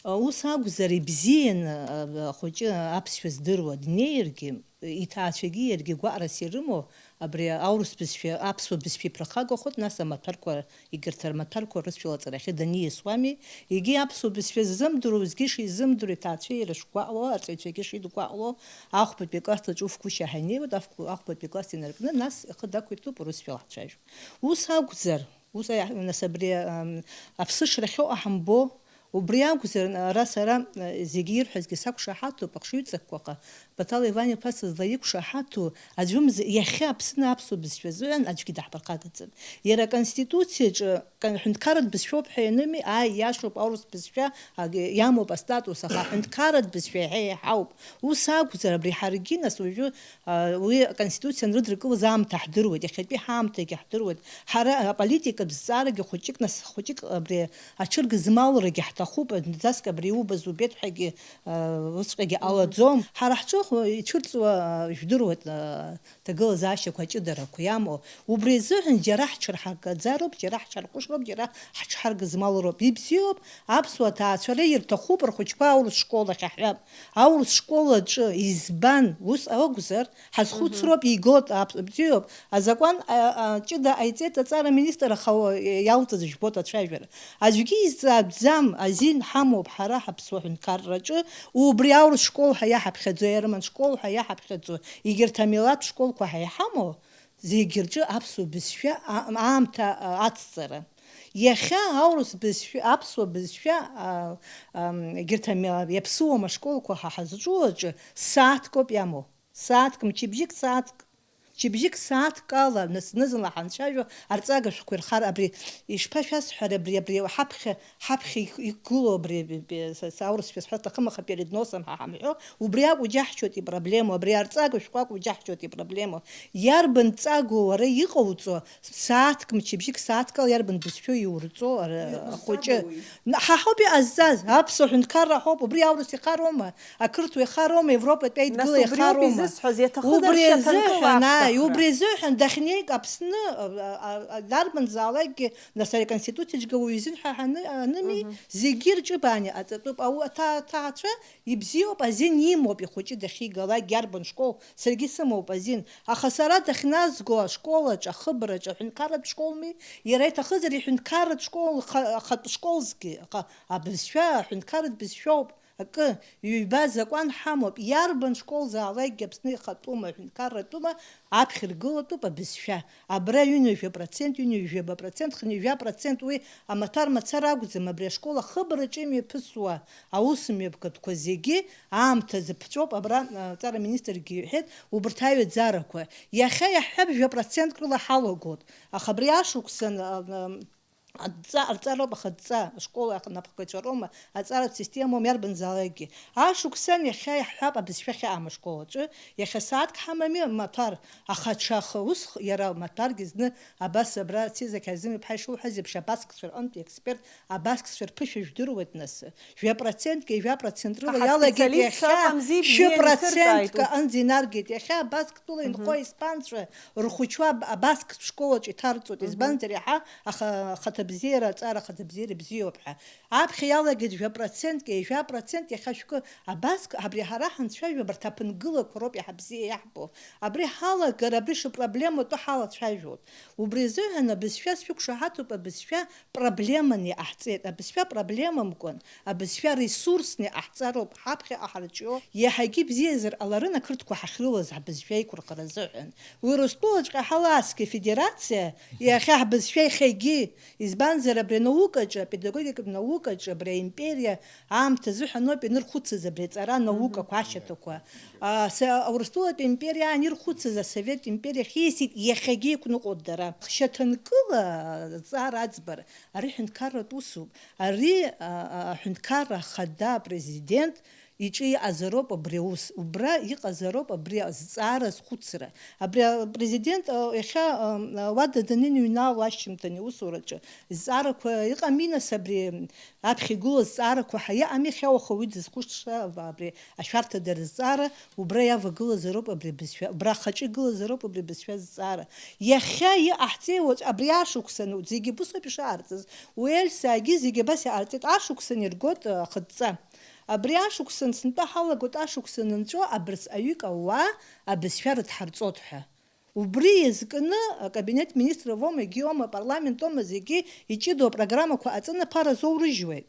Ус акәзар, ибзианы, а, ахәыҷы аԥсшәа здыруа днеиргьы, иҭаацәагьы иаргьы гәаҟрас ирымоу, абри аурыс бызшәа, аԥсуа бызшәа иԥырхагахоит, нас амаҭәарқәа, егьырҭ рмаҭәарқәа рысшәала аҵарахьы даниасуами, егьи аԥсуа бызшәа ззымдыруа, згьы шизымдыруа иҭаацәа ирышгәаҟло, арҵаҩцәагьы шидгәаҟло, ахәбатәи акласс аҿы уфгәышьа ҳанеиуеит, аф-, ахәбатәи акласс инаркны, нас ихы дақәиҭуп урысшәала ҳцәажәо. Ус акәзар, ус аиаҳ-, нас абри, ам, аԥсышра ахьыҟоу ҳамбо, убри акәзар, ара сара, а, зегьы ирҳәазгьы сақәшаҳаҭуп, ахшыҩҵакқәаҟа, Баҭал Иван-иԥа сызлаиқәшаҳаҭу, аӡәымз-, иахьа Аԥсны аԥсуа бызшәа азыҳәан аӡәгьы даҳԥырхагаӡам. Иара аконституциаҿы кон-, ҳәынҭқарратә бызшәоуп ҳәа иаными, ааи, иашоуп, аурыс бызшәа, аг-, иамоуп астатус, аха аҳәынҭқарратә бызшәа иаҳа иаҳауп. Ус акәзар, абри ҳаргьы, нас, уажәы, а, уи аконституциа анрыдыркылаз аамҭа ҳдыруеит, иахьатәи ҳаамҭагьы ҳдыруеит. Ҳара аполитикатә зҵаарагьы хәыҷык, нас, хәыҷык абри аҽыргызмалрагьы ҳҭахуп, зынӡаск абри иубаз убеит ҳәагьы, а, усҵәҟьагьы ҟалаӡом. Ҳара ҳҿы хә-, ицәырҵуа, а, жәдыруеит, а, ҭагылазаашьақәа, аҷыдарақәа иамоу. Убри азыҳәан џьара ҳҽырҳаргаӡароуп, џьара ҳҽырҟәышроуп, џьара ҳҽҳаргызмалроуп. Ибзиоуп, аԥсуа ҭаацәара ирҭахуп, рхәыҷқәа аурыс школ ахь иаҳҳәап. Аурыс школ аҿы избан, ус акәзар, ҳазхәыцроуп, игоит, аԥ-, бзиоуп. Азакәан, а, а, ҷыда ҟаиҵеит аҵара аминистр, аха уа, иалҵыз жәбоит ацәажәара. Аӡәгьы изҵаатәӡам, азин ҳамоуп ҳара ҳаԥсуа ҳәынҭқарраҿы, убри аурыс школ ҳәа иаҳаԥхьаӡо, аерман школ ҳәа иаҳаԥхьаӡо, егьырҭ амилаҭ школқәа ҳәа иҳамоу, зегь рҿы аԥсуа бызшәа а-, аамҭа, а, ацҵара. Иахьа аурыс бызшәа, аԥсуа бызшәа, а, ам, егьырҭ ами-, иаԥсыуам ашколқәа ҳа ҳазҿу аҿы сааҭк ауп иамоу. Сааҭк, мчыбжьык сааҭк. Мчыбжьык сааҭк ала, нас-, зны-зынла ҳанцәажәо, арҵага шәҟәқәа ирхар, абри, ишԥашәасҳәари, абри, абри ҳаԥхьа, ҳаԥхьа иқә-, иқәгылоу абри, абри, абри, са, са аурысшәа сҳәар сҭахым, аха перед носом ҳа ҳамҳәо, убри акәу џьаҳшьоит ипроблемоу, абри арҵага шәҟәы акәу џьаҳшьоит ипроблемоу. Иарбан ҵагоу уара иҟауҵо, сааҭк, мчыбжьык сааҭк ала иарбан бызшәоу иурҵо, ара, ахәыҷы? Н-, ҳа ҳауп иҟазҵаз, аԥсуа ҳәынҭқарра ҳауп, убри аурыс ихароума, ақырҭуа ихароума, Европатәи Нас Аидгыла убриоуп ихароума? Изысҳәаз, иаҭахызар Убри шьаҭанкыла азыҳәан, ааи, аԥсахра. Убри азыҳәан дахьнеик Аԥсны, а, а, а, дарбанзаалакгьы, нас ари аконституциаҿгьы ауаҩы изын ҳәа ҳаны-, аными, Мгм. Зегьы рҿы баани аҵатәуп, ау-, аҭа-, аҭаацәа ибзиоуп, азин имоуп ихәыҷы дахьигалак, иарбан школ, саргьы сымоуп азин, аха сара дахьназго ашколаҿ, ахыбраҿ, аҳәынҭқарратә школми, иара иҭахызар иҳәынҭқарратә школ, ха-, ахатә школзгьы, аха абызшәа, аҳәынҭқарратә бызшәоуп, акы, ҩба закәан ҳамоуп, иарбан школзаалакгьы Аԥсны ихатәума, аҳәынҭқарратәума, аԥхьа иргылатәуп абызшәа. Абра ҩынҩажәа процент, ҩынҩажәаба процент, хынҩажәа процент уи амаҭәар мацара акәӡам, абри ашкол ахыбраҿы имҩаԥысуа аусмҩаԥгатәқәа зегьы аамҭазы ԥҵәоуп, абра, а, аҵара аминистргьы иҳәеит, убарҭ аҩаӡарақәа. Иахьа иаҳҳәап, жәа процентк рыла ҳалагоит, аха абри ашықәсан, а, а, адҵа, арҵароуп, аха адҵа, ашкол анапхгаҩцәа роума, аҵаратә системоума, иарбанзаалакгьы. Ашықәсан иахьа иаҳҳәап, абызшәа ахьыҟам ашкол аҿы, иахьа сааҭк ҳамами, маҭәар, аха ҽа ус, иара маҭәаргьы зны абас абра Цеза Қьазым-иԥҳа ишылҳәаз еиԥш, абаскцәа рҟынтә иексперт, абаскцәа рԥышәа жәдыруеит нас. Жәа процентк, ҩажәа процент рыла Аха иалагеит специалистцәа иахьа, ыҟамзи, шәы бзианы процентк ицырҵааит урҭ. Аҟынӡа инаргеит иахьа, абаскт рыла Мгм. Инхо испанцәа рхәыҷқәа аб-, абаскт школаҿ иҭарҵоит, Мгм. Избанзар иаҳа аха-, ахаҭабзиара, аҵара ахаҭабзиара бзиоуп ҳәа. Аԥхьа иалагеит жәа процентк, ҩажәа процент, иахьа шәкы абаскт, абри ҳара ҳанцәажәо, абарҭ аԥынгылақәа роуп иаҳа бзиа иаҳбо. Абри ҳалагар, абри шыпроблематәу ҳалацәажәоит. Убри азыҳәан абызшәа сшәықәшаҳаҭуп, абызшәа проблеманы иҟаҳҵеит, абызшәа проблемамкәан, абызшәа ресурсны иҟаҳҵароуп, ҳаԥхьаҟа ҳарҿио, иаҳагьы бзиазар ҟаларын ақырҭқәа ҳахьрылаз ҳбызшәа аиқәырхара азыҳәан. Уи Урыстәылаҵәҟьа ҳалааскьа афедерациа, иахьа ҳбызшәа иахьагьы, избанзар, абри анаукаҿы, апедагогикатә наукаҿы, абри аимпериа аамҭа азыҳәаноуп ианырхәыцыз абри аҵара анаукақәа ашьаҭақәа. А, са-, Урыстәылатәи аимпериа аан ирхәыцыз асовет империа ахьиасит, иахьагьы иқәныҟәоит дара. Шьаҭанкыла аҵара аӡбара, ари ҳәынҭқарратә усуп. Ари, а, а, аҳәынҭқарра ахада, апрезидент, иҿы иҟазароуп абри аус, убра иҟазароуп абри азҵаара, азхәыцра. Абри апрезидент, а, иахьа, а, а, уада даныныҩнало ашьжьымҭан иусураҿы, зҵаарақәа, иҟами, нас, абри аԥхьа игылоу азҵаарақәа ҳәа иҟами, иахьа уаха уи дызхәыцша абри ашәарҭадара азҵаара, убра иавагылазароуп абри абызшәа, убра ахаҿы игылазароуп абри абызшәа азҵаара. Иахьа иҟаҳҵеи уаҵә, абри ашықәсан, зегьы убысоуп ишаарҵаз, уи Ельсагьы зегьы абас иҟарҵеит, ашықәсан иргоит, а, ахыдҵа. Абри ашықәсан сынтәа ҳалагоит, ашықәсан нҵәо абырс аҩык ауаа абызшәа рыдҳарҵоит ҳәа. Убри иазкны акабинет министров оума, егьи оума, апарламент оума, зегьы иҷыдоу апрограммақәа аҵаны аԥара азоурыжьуеит.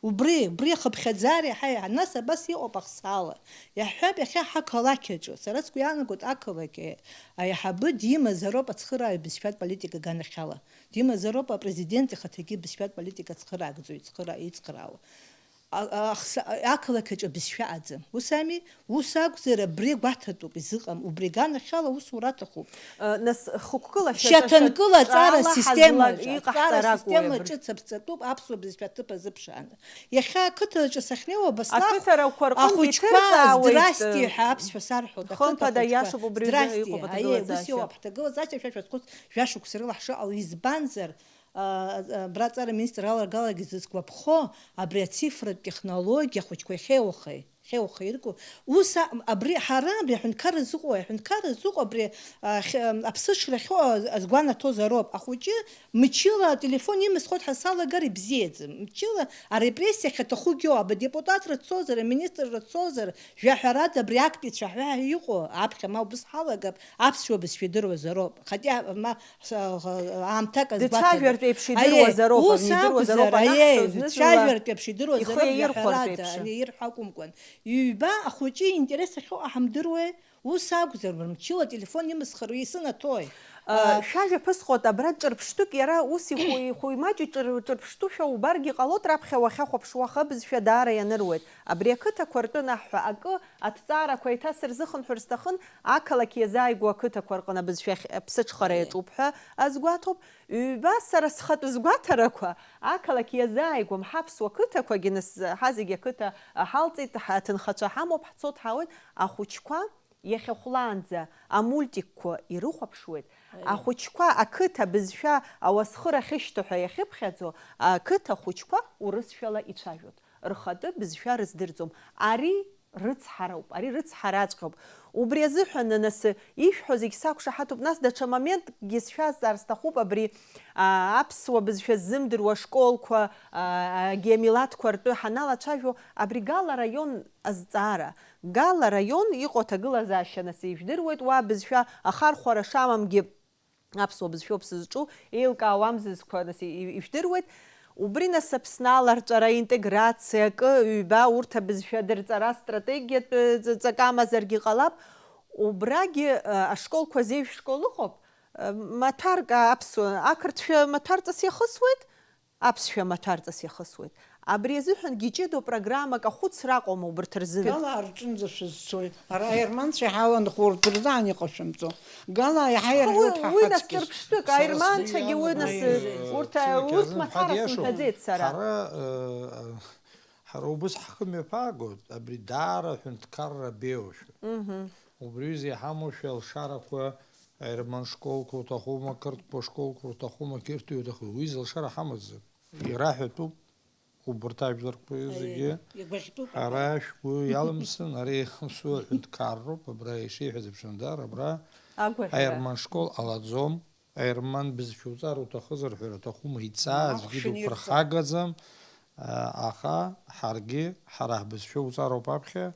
Убри, убри ахыԥхьаӡара иаҳа, иаҳа, нас абас иҟоуп ахсаала. Иаҳҳәап, иахьа ҳақалақь аҿы, сара сгәы иаанагоит ақалақь аиҳабы димазароуп ацхырааҩ бызшәатә политика аганахьала. Димазароуп апрезидент ихаҭагьы бызшәатә политика ацхыраагӡоу ицхыра-, ицхыраауа. А-, а-, ахса-, ақалақь аҿы абызшәа аӡам. Ус ами? Ус акәзар, абри гәаҭатәуп, изыҟам. Убри аганахьала аусура аҭахуп. Э, нас, хықәкыла, шьаҭанкыла аҵара ҿала система, ҳазлак-, иҟаҳҵар аҵара акәу система абри? Ҿыц аԥҵатәуп аԥсуа бызшәа аҭыԥ азыԥшааны. Иахьа ақыҭаҿы сахьнеиуа, Баслаф, ақыҭарақәа рҟынтә ахәыҷқәа, иҭырҵаауеит, здрасти ҳәа аԥсшәа сарҳәоит, хымԥада, ақыҭа ахәыҷқәа, иашоуп, убри азы здрасти, иҟоуп аиеи, ус аҭагылазаашьа. Иоуп, ҳҭагылазаашьа шәа шәазхәыц, жәа-шықәса рыла ҳшыҟало избанзар, а, а, абра аҵара аминистр алагалагьы зызгәаԥхо, абри ацифратә технологиа ахәыҷқәа иахьеиуахеи, иахьеиуахеи ирку, ус а-, абри ҳара абри аҳәынҭқарра зыҟоу, аҳәынҭқарра зыҟоу абри, а, хь-, а, аԥсыҽра ахьыҟоу азгәанаҭозароуп. Ахәыҷы мчыла ателефон имысхуеит ҳәа салагар ибзиаӡам. Мчыла арепрессиа ахьаҭахугьы ыҟоуп, адепутатра дцозар, аминистрра дцозар, жәаҳәарада абри актәи цәаҳәа иҟоу аԥхьа ма убыс ҳалагап, аԥсуа бызшәа идыруазароуп. Хотя, ма, с-, аамҭак азгәаҭада. Дцәажәартә еиԥш идыруазароуп, ус акәзар, аиеи, анаҳҳәо, зны-зынла дцәажәартә еиԥш идыруазароуп, ихы иаирхәартә жәаҳәарада, еиԥш. Ани ирҳәо акәымкәан. Ҩба ахәыҷы интерес ахьыҟоу ҳамдыруеи? Ус акәзар, мчыла ателефон имысхыр исынаҭои? А, а, шәажәа ԥысҟоит, абра ҿырԥштәык иара ус ихәы-, ихәы-, имаҷу ҿыр-, ҿырԥштәушәа убаргьы ҟалоит, раԥхьа уахьахәаԥшуа ахыбызшәа даара ианыруеит. Абри ақыҭақәа ртәы наҳҳәа акы, аҭҵаарақәа еиҭасырзыхынҳәыр сҭахын, ақалақь иазааигәоу ақыҭақәа рҟны абызшәахь аԥсыҽхара, аиеи, иаҿуп ҳәа азгәаҭоуп. Ҩба, сара схатәы згәаҭарақәа, ақалақь иазааигәам ҳаԥсуа қыҭақәагьы, нас, ҳазегь ақыҭа ҳалҵит, ҳаҭынхацәа ҳамоуп, ҳцоит, ҳаауеит, ахәыҷқәа иахьа хәлаанӡа амультикқәа ирыхәаԥшуеит, аиеи, ахәыҷқәа ақыҭа бызшәа ауасхыр ахьышьҭоу ҳәа иахьыԥхьаӡо, ақыҭа хәыҷқәа урысшәала ицәажәоит, рхатәы бызшәа рыздырӡом. Ари рыцҳароуп, ари рыцҳараҵәҟьоуп. Убри азыҳәан, нас, ишәҳәо зегь сақәшаҳаҭуп, нас даҽа моментгьы сшәазҵаар сҭахуп, абри, а, аԥсуа бызшәа ззымдыруа ашколқәа, а, агьи амилаҭқәа ртәы ҳаналацәажәо, абри Гала араион азҵаара. Гала араион иҟоу аҭагылазаашьа, нас, ижәдыруеит, уа бызшәа ахархәара шамамгьы аԥсуа бызшәоуп сызҿу, еилкаауам зызқәа, нас, и-, и-, ижәдыруеит. Убри, нас, Аԥсны аларҵәара, аинтеграциа, акы, ҩба, урҭ абызшәа дырҵара стратегиатә, ы, ҵ-, ҵак амазаргьы ҟалап. Убрагьы, ы, ашколқәа, зежә школ ыҟоуп, ы, маҭәарк, а, аԥсуа, ақырҭшәа маҭәарҵас иахысуеит, аԥсшәа маҭәарҵас иахысуеит. Абри азыҳәангьы иҷыдоу программак ахәыцра аҟоума убарҭ рзын? Гала рҿынӡа шәызцои? Ара аерманцәа иҳаланхо урҭ рзы ан иҟашәымҵо. Гала иаҳа ирҳәоит ҳа ҳаҵкьыс. Уи нас ҿырԥштәык, аерманцәагьы уи нас, урҭ, урҭ мацара сымҳәаӡеит сара. Ҳара, э, ҳара убыс ҳхы мҩаԥаагоит, абри даара ҳәынҭқарра беиоушәа. Мгм. Убри аҩыза иҳамоушәа алшарақәа, аерман школқәа уҭахума, ақырҭқәа школқәа уҭахума, ақырҭи уҭаху, уи залшара ҳамаӡам. Ираҳәатәуп. Убарҭ ажәларқәа зегьы, аиеи, игәаӷьтәуп, ҳара абра шәгәы иалымсын, ари аԥсуа ҳәынҭқарроуп, абра ишиҳәаз еиԥш, Андар, абра агәаӷьра, аерман школ ҟалаӡом, аерман бызшәа уҵар уҭахызар ҳәа уҭахума, иҵаа, аӡәгьы дуԥырхагаӡам, а, аха ҳаргьы, ҳара ҳбызшәа уҵароуп аԥхьа,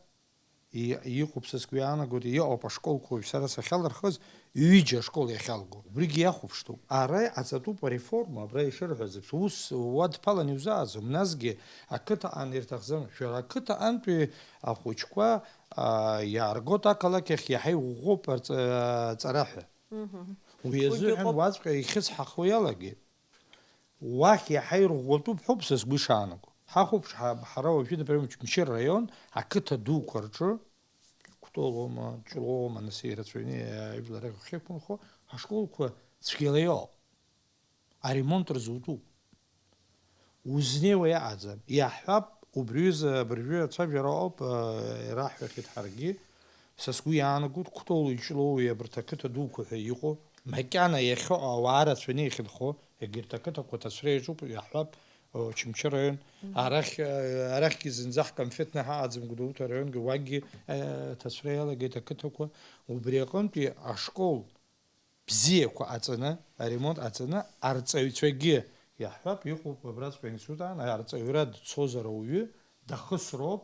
И-, иҟоуп, са сгәы иаанагоит, иҟоуп ашколқәа уажә сара сахьалырхыз, ҩыџьа ашкол иахьалго. Убригьы иахәаԥштәуп. Ара иҟаҵатәуп ареформа, абра ишырҳәаз еиԥш. Ус уадԥалан иузааӡом. Насгьы ақыҭаҟан ирҭахӡам. Шәара ақыҭаҟантәи ахәыҷқәа, аа, иааргоит ақалақь ахь, иаҳа иӷәӷәоуп арҵ-, аҵара ҳәа. Мгм. Уи азыҳәан уаҵәҟьа ихьысҳахо иалагеит. Уахь иаҳа ирӷәӷәатәуп ҳәоуп са сгәы ишаанаго. Ҳахәаԥш, ҳа-, ҳара уажәы, например, Очамчыра араион ақыҭа дуқәа рҿы, Кәтол аума, Ҷлоу аума, нас ирацәаҩны ажәлар ахьықәынхо, ҳашколқәа цәгьала иҟоуп. Аремонт рзутәуп. Узнеиуа иаҟаӡам. Иаҳҳәап, Убри аҩыза абыржәы ацәажәара ауп, э, ираҳҳәахьеит ҳаргьы. Са сгәы иаанагоит, Кәтол, Иҷлоуи абарҭ ақыҭа дуқәа ҳәа иҟоу, макьана иахьыҟоу ауаа рацәаны иахьынхо, егьырҭ ақыҭақәа аҭацәра иаҿуп, иаҳҳәап, Очамчы араион. Мгм. Арахь, э, арахьгьы зынӡа ҳконфетны ҳаҟаӡам, Гәдоуҭа араионгьы, уагьы, э, аҭацәра иалагеит ақыҭақәа. Убри аҟынтәи ашкол бзиақәа ҟаҵаны, аремонт ҟаҵаны, арҵаҩцәагьы иаҳҳәап, иҟоуп абраҵәҟьа аинститут аан, арҵаҩра дцозар ауаҩы дахысроуп,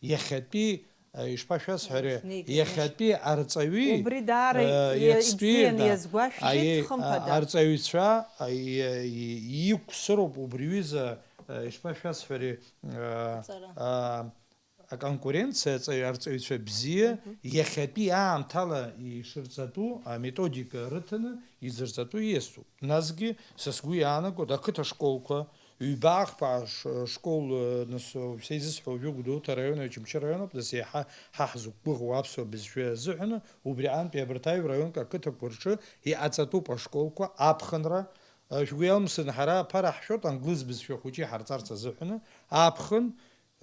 иахьатәи, а, ишԥашәасҳәари, Снеиганы. Иахьатәи арҵаҩи, Убри даара а, и-, иацтәи, ибзианы да, иазгәашәҭеит, аиеи, хымԥада. А, арҵаҩцәа, а, и-, и-, иқәсыроуп убри ҩыза, а, ишԥашәасҳәари, а, Аҵара. А, аконкуренциа аҵаҩ-, арҵаҩцәа бзиа, Мгм. Иахьатәи аамҭала ишырҵатәу аметодика рыҭаны изырҵатәу ииасуп. Насгьы, са сгәы иаанагоит, ақыҭа школқәа, ҩба-хԥа ш-, школ, э, нас, э, са изысҳәо уажәы Гәдоуҭа араион, Очамчы араион ауп, нас еиҳа ҳа ҳзықәгәыӷуа аԥсуа бызшәа азыҳәаны, убри аҟынтәи абарҭ аҩра аҩнк ақыҭақәа рҿы иҟаҵатәуп ашколқәа, аԥхынра, э, шәгәы иалымсын, ҳара аԥара ҳшәоит англыз бызшәа хәыҷы иҳарҵарц азыҳәаны, аԥхын,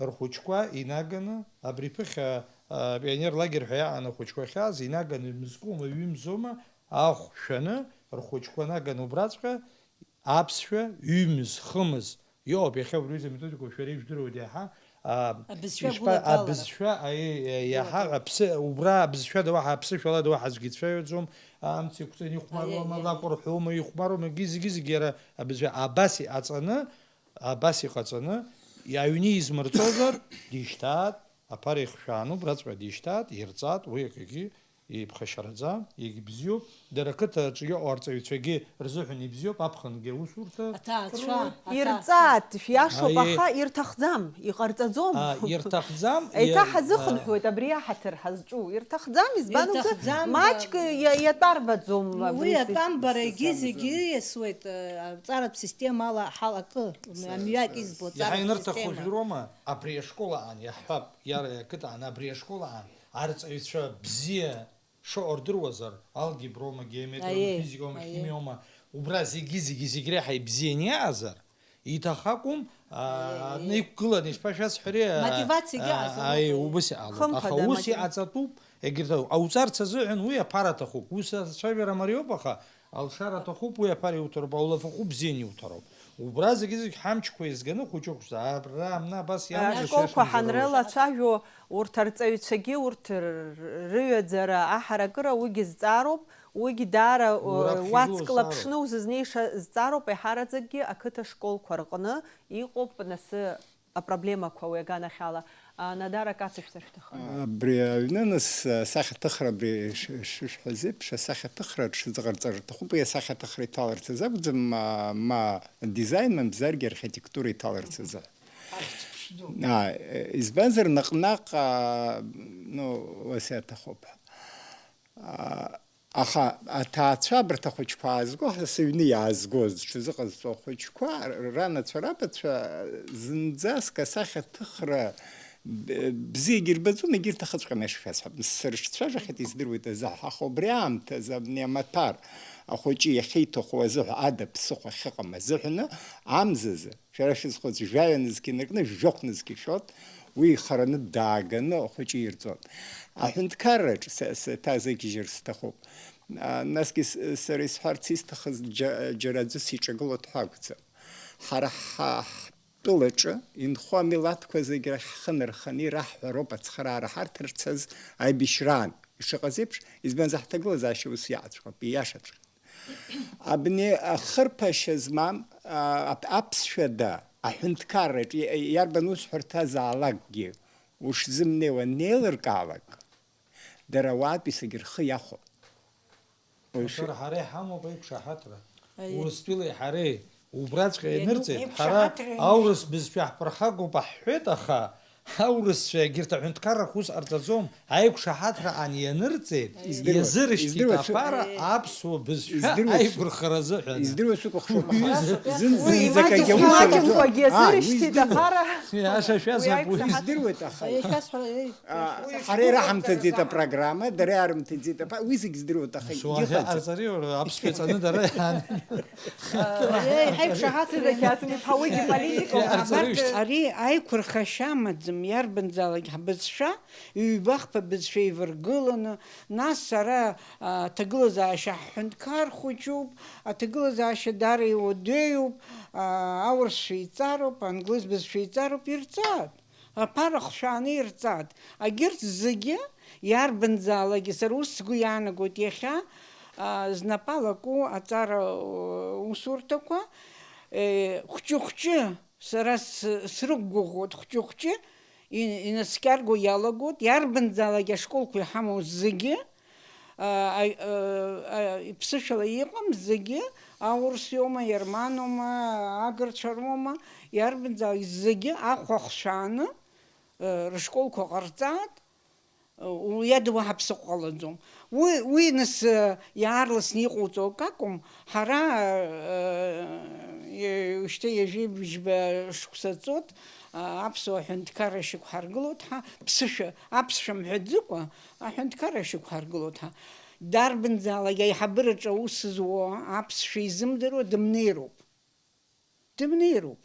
рхәыҷқәа инаганы, абри ԥыхьа, а, пионер лагер ҳәа иаҟан ахәыҷқәа ахьааз, инаганы мызкума, ҩымзома, ахә шәаны, рхәыҷқәа наганы убраҵәҟьа аԥсшәа ҩымыз, хымыз иоуп. Иахьа убри аҩыза аметодикақәа шәара ижәдыруеит иаҳа, а, Абызшәа ишԥа-, гәыладалара. Абызшәа, аи, иаҳа Гәыладалара. Аԥсы, убра абызшәада уаҳа аԥсышәалада уаҳа аӡәгьы дцәажәаӡом, амц иқәҵаны ихәмаруама, Аиеи, аиеи. Лакәырҳәуама, ихәмаруама, гьы-, зегьы-зегьы иара абызшәа абас иҟаҵаны, Абас иҟаҵаны, аҩны измырҵозар, дишьҭаат, аԥара ихшәааны убраҵәҟьа дишьҭаат, ирҵаат, уи акгьы иԥхашьараӡам, егьбзиоуп. Дара ақыҭаҿы иҟоу арҵаҩцәагьы рзыҳәан ибзиоуп, аԥхынгьы аусурҭа Аҭаацәа, рууеит. Аҭаацәа. Ирҵаат, шәиашоуп, Аиеи. Аха ирҭахӡам, иҟарҵаӡом. А, ирҭахӡам, Еиҭа иа-, ҳазыхынҳәуеит а. Абри аҳаҭыр ҳазҿу. Ирҭахӡам, избан акәзар, Ирҭахӡам, маҷк ба- иа-, иатәарбаӡом Ну, абри уи сыс- атәамбара егьи зегьы ииасуеит, э, аҵаратә системала ҳалакы. Амҩак избо Иаҳа аҵаратә инырҭаху система. Жәдыруама, абри ашкол аан, иаҳҳәап, иара ақыҭан, абри ашкол аан, арҵаҩцәа бзиа шыҟоу рдыруазар, алгеброма, геометриома, Аиеи, физикома, аиеи. Химиома, убра зегьы, зегьы, зегь реиҳа ибзианы иаазар, иҭахакәым, а, Аиеи, аиеи. Адны иқәгыланы, ишԥашәасҳәари, а, Мотивациагьы а, аҟаҵароуп, аи, аиеи. Убыс иҟалоит. Хымԥада, Аха ус мотив- иҟаҵатәуп, егьырҭ, ауҵарц азыҳәан уи аԥара аҭахуп. Ус ацәажәара мариоуп, аха Алшара аҭахуп, уи аԥара иуҭароуп, аулафахәы бзианы иуҭароуп. Убра зегьы-зегь ҳамчқәа еизганы хәыҷы-хәыҷӡа, абра, амна, абас иамоу Ашколқәа шәышықәсқәа ҳанрылацәажәо, урҭ арҵаҩцәагьы, урҭ р-, рыҩаӡара аҳаракыра уигьы зҵаароуп, уигьы даара, Уи раԥхьа уацклаԥшны игылоу узызнеиша зҵаароуп, еиҳараӡакгьы ақыҭа школқәа рҟны иҟоуп, нас, апроблемақәа уи аганахьала, а, Нодара Кацышәҵа шәҭахын. Абри аҩны нас асахьаҭыхра абри ш-, шышәҳәаз еиԥш, асахьаҭыхра дшазыҟарҵар рҭахуп, уи асахьаҭыхра иҭаларц азы акәӡам, ма, ма дизайн, мамзаргьы архитектура иҭаларц азы. Ахьӡ-ԥшӡоуп. А, избанзар, наҟ-наҟ, а, ну, уасиаҭ ахоуп. А, Аха аҭаацәа абарҭ ахәыҷқәа аазго, ҳа сыҩны иаазгоз, зҽазыҟазҵо ахәыҷқәа, р-, ранацәа, рабацәа, зынӡаск асахьаҭыхра б-, бзиагьы ирбаӡом, егьырҭ ахыҵәҟьам, иашшәасҳәап. Сырҽцәажәахьеит, издыруеит азы, аха убри аамҭазы абни амаҭәар ахәыҷы иахьиҭаху азыҳәа ада ԥсыхәа ахьыҟам азыҳәаны, амзазы, Шәара шәызхәыц, жәаҩа нызқь инаркны, жәохә нызқь ишәот, уи ихараны дааганы ахәыҷы ирҵот. Аҳәынҭқарраҿ са-, сеиҭазагьежьыр сҭахуп. А, насгьы с-, сара исҳәарц исҭахыз џьа-, џьара аӡәы сиҿагылот ҳәа акәӡам. Ҳара ҳа-, ҳтәылаҿы инхо амилаҭқәа зегь рахь ҳхы нарханы ираҳҳәароуп ацхыраара ҳарҭарц азы аибашьраан. Ишыҟаз еиԥш, избанзар ҳҭагылазаашьа ус иаҟаҵәҟьоуп, ииашаҵәҟьоуп. Абни ахырԥашьа змам, а, ап-, аԥсшәа да, аҳәынҭқарраҿ и-, иарбан усҳәарҭазаалакгьы ушзымнеиуа анеилыркаалак, дара ауаатәыҩсагьы рхы иахәон. Уажәы Ҳара, ҳара иҳамоуп аиқәшаҳаҭра. Аиеи. Урыстәылеи ҳареи убраҵәҟьа Иану-, ианырҵеит, ҳара иқәшаҳаҭра иану- аурыс бызшәа ҳԥырхагоуп ҳҳәеит, аха Аурысцәа егьырҭ аҳәынҭқаррақәа ус ҟарҵаӡом, аиқәшаҳаҭра ан ианырҵеит, Издыруеит, иазыршьҭит издыруеит, аԥара аԥсуа бызшәа Издыруеит, аиқәырхаразы ҳәа. Издыруеит, сукәыхшоума, аха Уи зын-, зынӡакгьы аус имаҷымкәагьы. Имаҷымкәагьы. А, азыршьҭит уи аԥара. Иашашәа Уи закәу? Аиқәшаҳаҭра. Издыруеит, аха. Иахьасҳәа, еи. А, ҳара ираҳамҭаӡеит апрограмма, дара иаарымҭаӡеит. Апрограмма, уи зегь здыруеит, аха Нас уаҳа иҟаӡам. Ҟарҵари уара, аԥсшәа ҵаны дара иаан. Еи, ҳаиқәшаҳаҭра иахьаҵым, иԥҳа уигьы политикоуп. Иҟарҵари? Абарҭ ари аиқәырхашьа амаӡам, иарбанзаалак ҳбызшәа, ҩба-хԥа бызшәа еивыргыланы, нас ара, а, аҭагылазаашьа ҳҳәынҭқар хәыҷуп, аҭагылазаашьа даара иуадаҩуп, а, аурыс шәеиҵароуп, англыз бызшәа еиҵароуп, ирҵааит. Аԥара хшәааны ирҵааит. Агьырҭ зегьы, иарбанзаалакгьы, сара ус сгәы иаанагоит иахьа, а, знапала аку аҵара, у-, усурҭақәа, е, хәҷы-хәҷы, сара с-, срықәгәыӷуеит, хәҷы-хәҷы, и-, инаскьарго иалагоит, иарбанзаалакгьы ашколқәа иҳамоу зегьы, а, а, а, а, ԥсышәала иҟам зегьы, аурыс иоума, иарманоума, агырцәа роума, иарбанзаалак зегьы ахәа хшәааны, э, рышколқәа ҟарҵааит, э, уи ада уаҳа ԥсыхәа ҟалаӡом. Уи, уи нас, э, иаарласны иҟауҵо акакәым, ҳара, э, э, шьҭа ҩажәи бжьба шықәса ҵуеит, а, аԥсуа аҳәынҭқарра шьақәҳаргылоит ҳа, ԥсышәа, аԥсшәа мҳәаӡыкәа, аҳәынҭқарра шьақәҳаргылоит ҳа. Дарбанзаалак аиҳабыраҿы аус зуа аԥсшәа изымдыруа дымнеироуп. Дымнеироуп.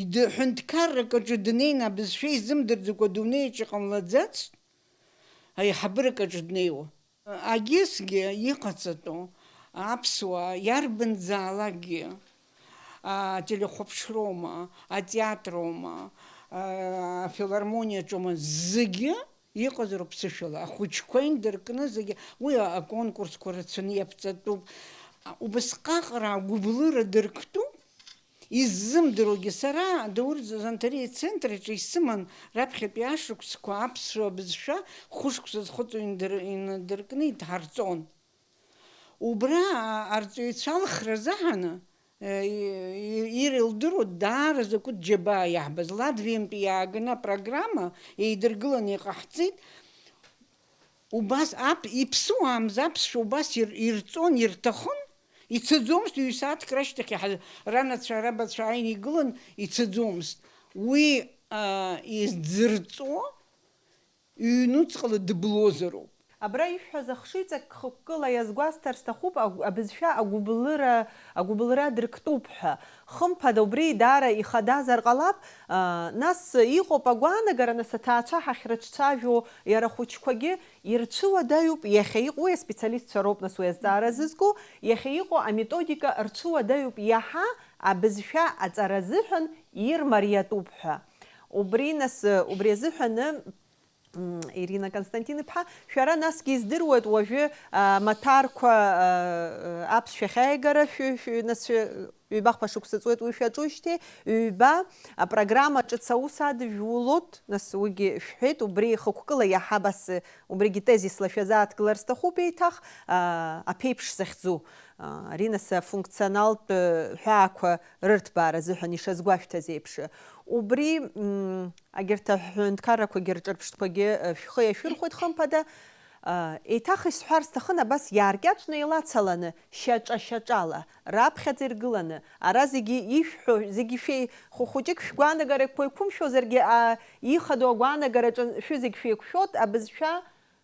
Иды-, ҳәынҭқаррак аҿы днеины абызшәа изымдырӡакәа дунеиаҿ иҟамлаӡацт, аиҳабырак аҿы днеиуа. Агьысгьы иҟаҵатәу аԥсуаа иарбанзаалакгьы, ателехәаԥшроума, атеатроума, афилармониаҿоума, зегьы иҟазароуп ԥсышәала, ахәыҷқәа индыркны зегьы, уи аконкурсқәа рацәаны иаԥҵатәуп. Убасҟак агәыблыра дырктәуп, иззымдыруагьы. Сара Даур Занҭариа ицентр аҿы исыман раԥхьатәи ашықәсқәа аԥсуа бызшәа хәышықәса зхыҵуа индыр-, инадыркны идҳарҵон. Убра арҵаҩцәа алхра азыҳәаны, э, и-, и-, ирылдыруа даара закәытә џьабаа иаҳбаз, Латвиантәи иааганы апрограмма еидыргыланы иҟаҳҵеит. Убас ап-, иԥсуамыз аԥсшәа убас ир-, ирҵон, ирҭахын, ицаӡомызт, ҩ-сааҭк рашьҭахь иаҳа-, ранацәа, рабацәа ааины игылан, ицаӡомызт. Уи, а, изӡырҵо, ҩнуҵҟала дыблозароуп. Абра ишәҳәаз ахшыҩҵак хықәкыла иазгәасҭар сҭахуп, агә-, абызшәа агәыблыра, агәыблра дырктәуп ҳәа. Хымԥада, убри даара ихадазар ҟалап, а, нас иҟоуп агәаанагара, нас аҭаацәа ҳахьрыҿцәажәо, иара ахәыҷқәагьы ирцәыуадаҩуп, иахьа иҟоу, уи аспециалистцәа роуп, нас, уи азҵаара зызку, иахьа иҟоу аметодика рцәыуадаҩуп иаҳа абызшәа аҵара азыҳәан ирмариатәуп ҳәа. Убри, нас, убри азыҳәаны, М, Ирина Константин-иԥҳа, шәара насгьы издыруеит уажәы, а, Маҭарқәа, а, а, аԥсшәа ахьааигара шәы-, шәы-, нас шәы-, ҩба-хԥа шықәса ҵуеит уи шәаҿужьҭеи, ҩба апрограмма ҿыц аус адыжәулоит, нас уигьы шәҳәеит, убри хықәкыла иаҳа абас, убригьы тезисла шәазааҭгылар сҭахуп еиҭах, а, аԥеиԥш захьӡу, а, ари нас афункционалтә, э, ҳәаақәа рырҭбаара азыҳәан ишазгәашәҭаз еиԥш. Убри, м, Агьырҭ аҳәынҭқаррақәагьы рҿырԥштәқәагьы, э, шәхы иашәырхәоит, хымԥада. Э, еиҭах исҳәар сҭахын, абас иааркьаҿны еилацаланы, шьаҿа-шьаҿала, раԥхьаӡа иргыланы, ара зегьы ишәҳәо, зегьы шәеи-, хәы-, хәыҷык шәгәаанагарақәа еиқәымшәозаргьы, а, ихадоу агәаанагараҿы шәызегь шәеиқәшәоит, абызшәа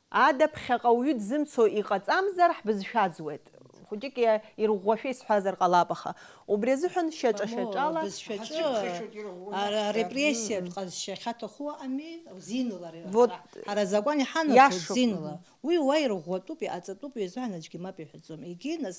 ада ԥхьаҟа ауаҩы дзымцо иҟаҵамзар, ҳбызшәа аӡуеит. Хәыҷык иа-, ирӷәӷәашәа исҳәазар ҟалап, аха убри азыҳәан шьаҿа-шьаҿала. Бызшәаҿы ара-, арепрессиатә ҟазшьа ахьаҭаху ыҟами, зинла ара-, Вот. Ҳара, ҳара азакәан иҳанаҭоит. Иашоуп. Зинла. Мгм. Уи уа ирӷәӷәатәуп, иҟаҵатәуп, уи азыҳәан аӡәгьы мап иҳәаӡом. Егьи нас,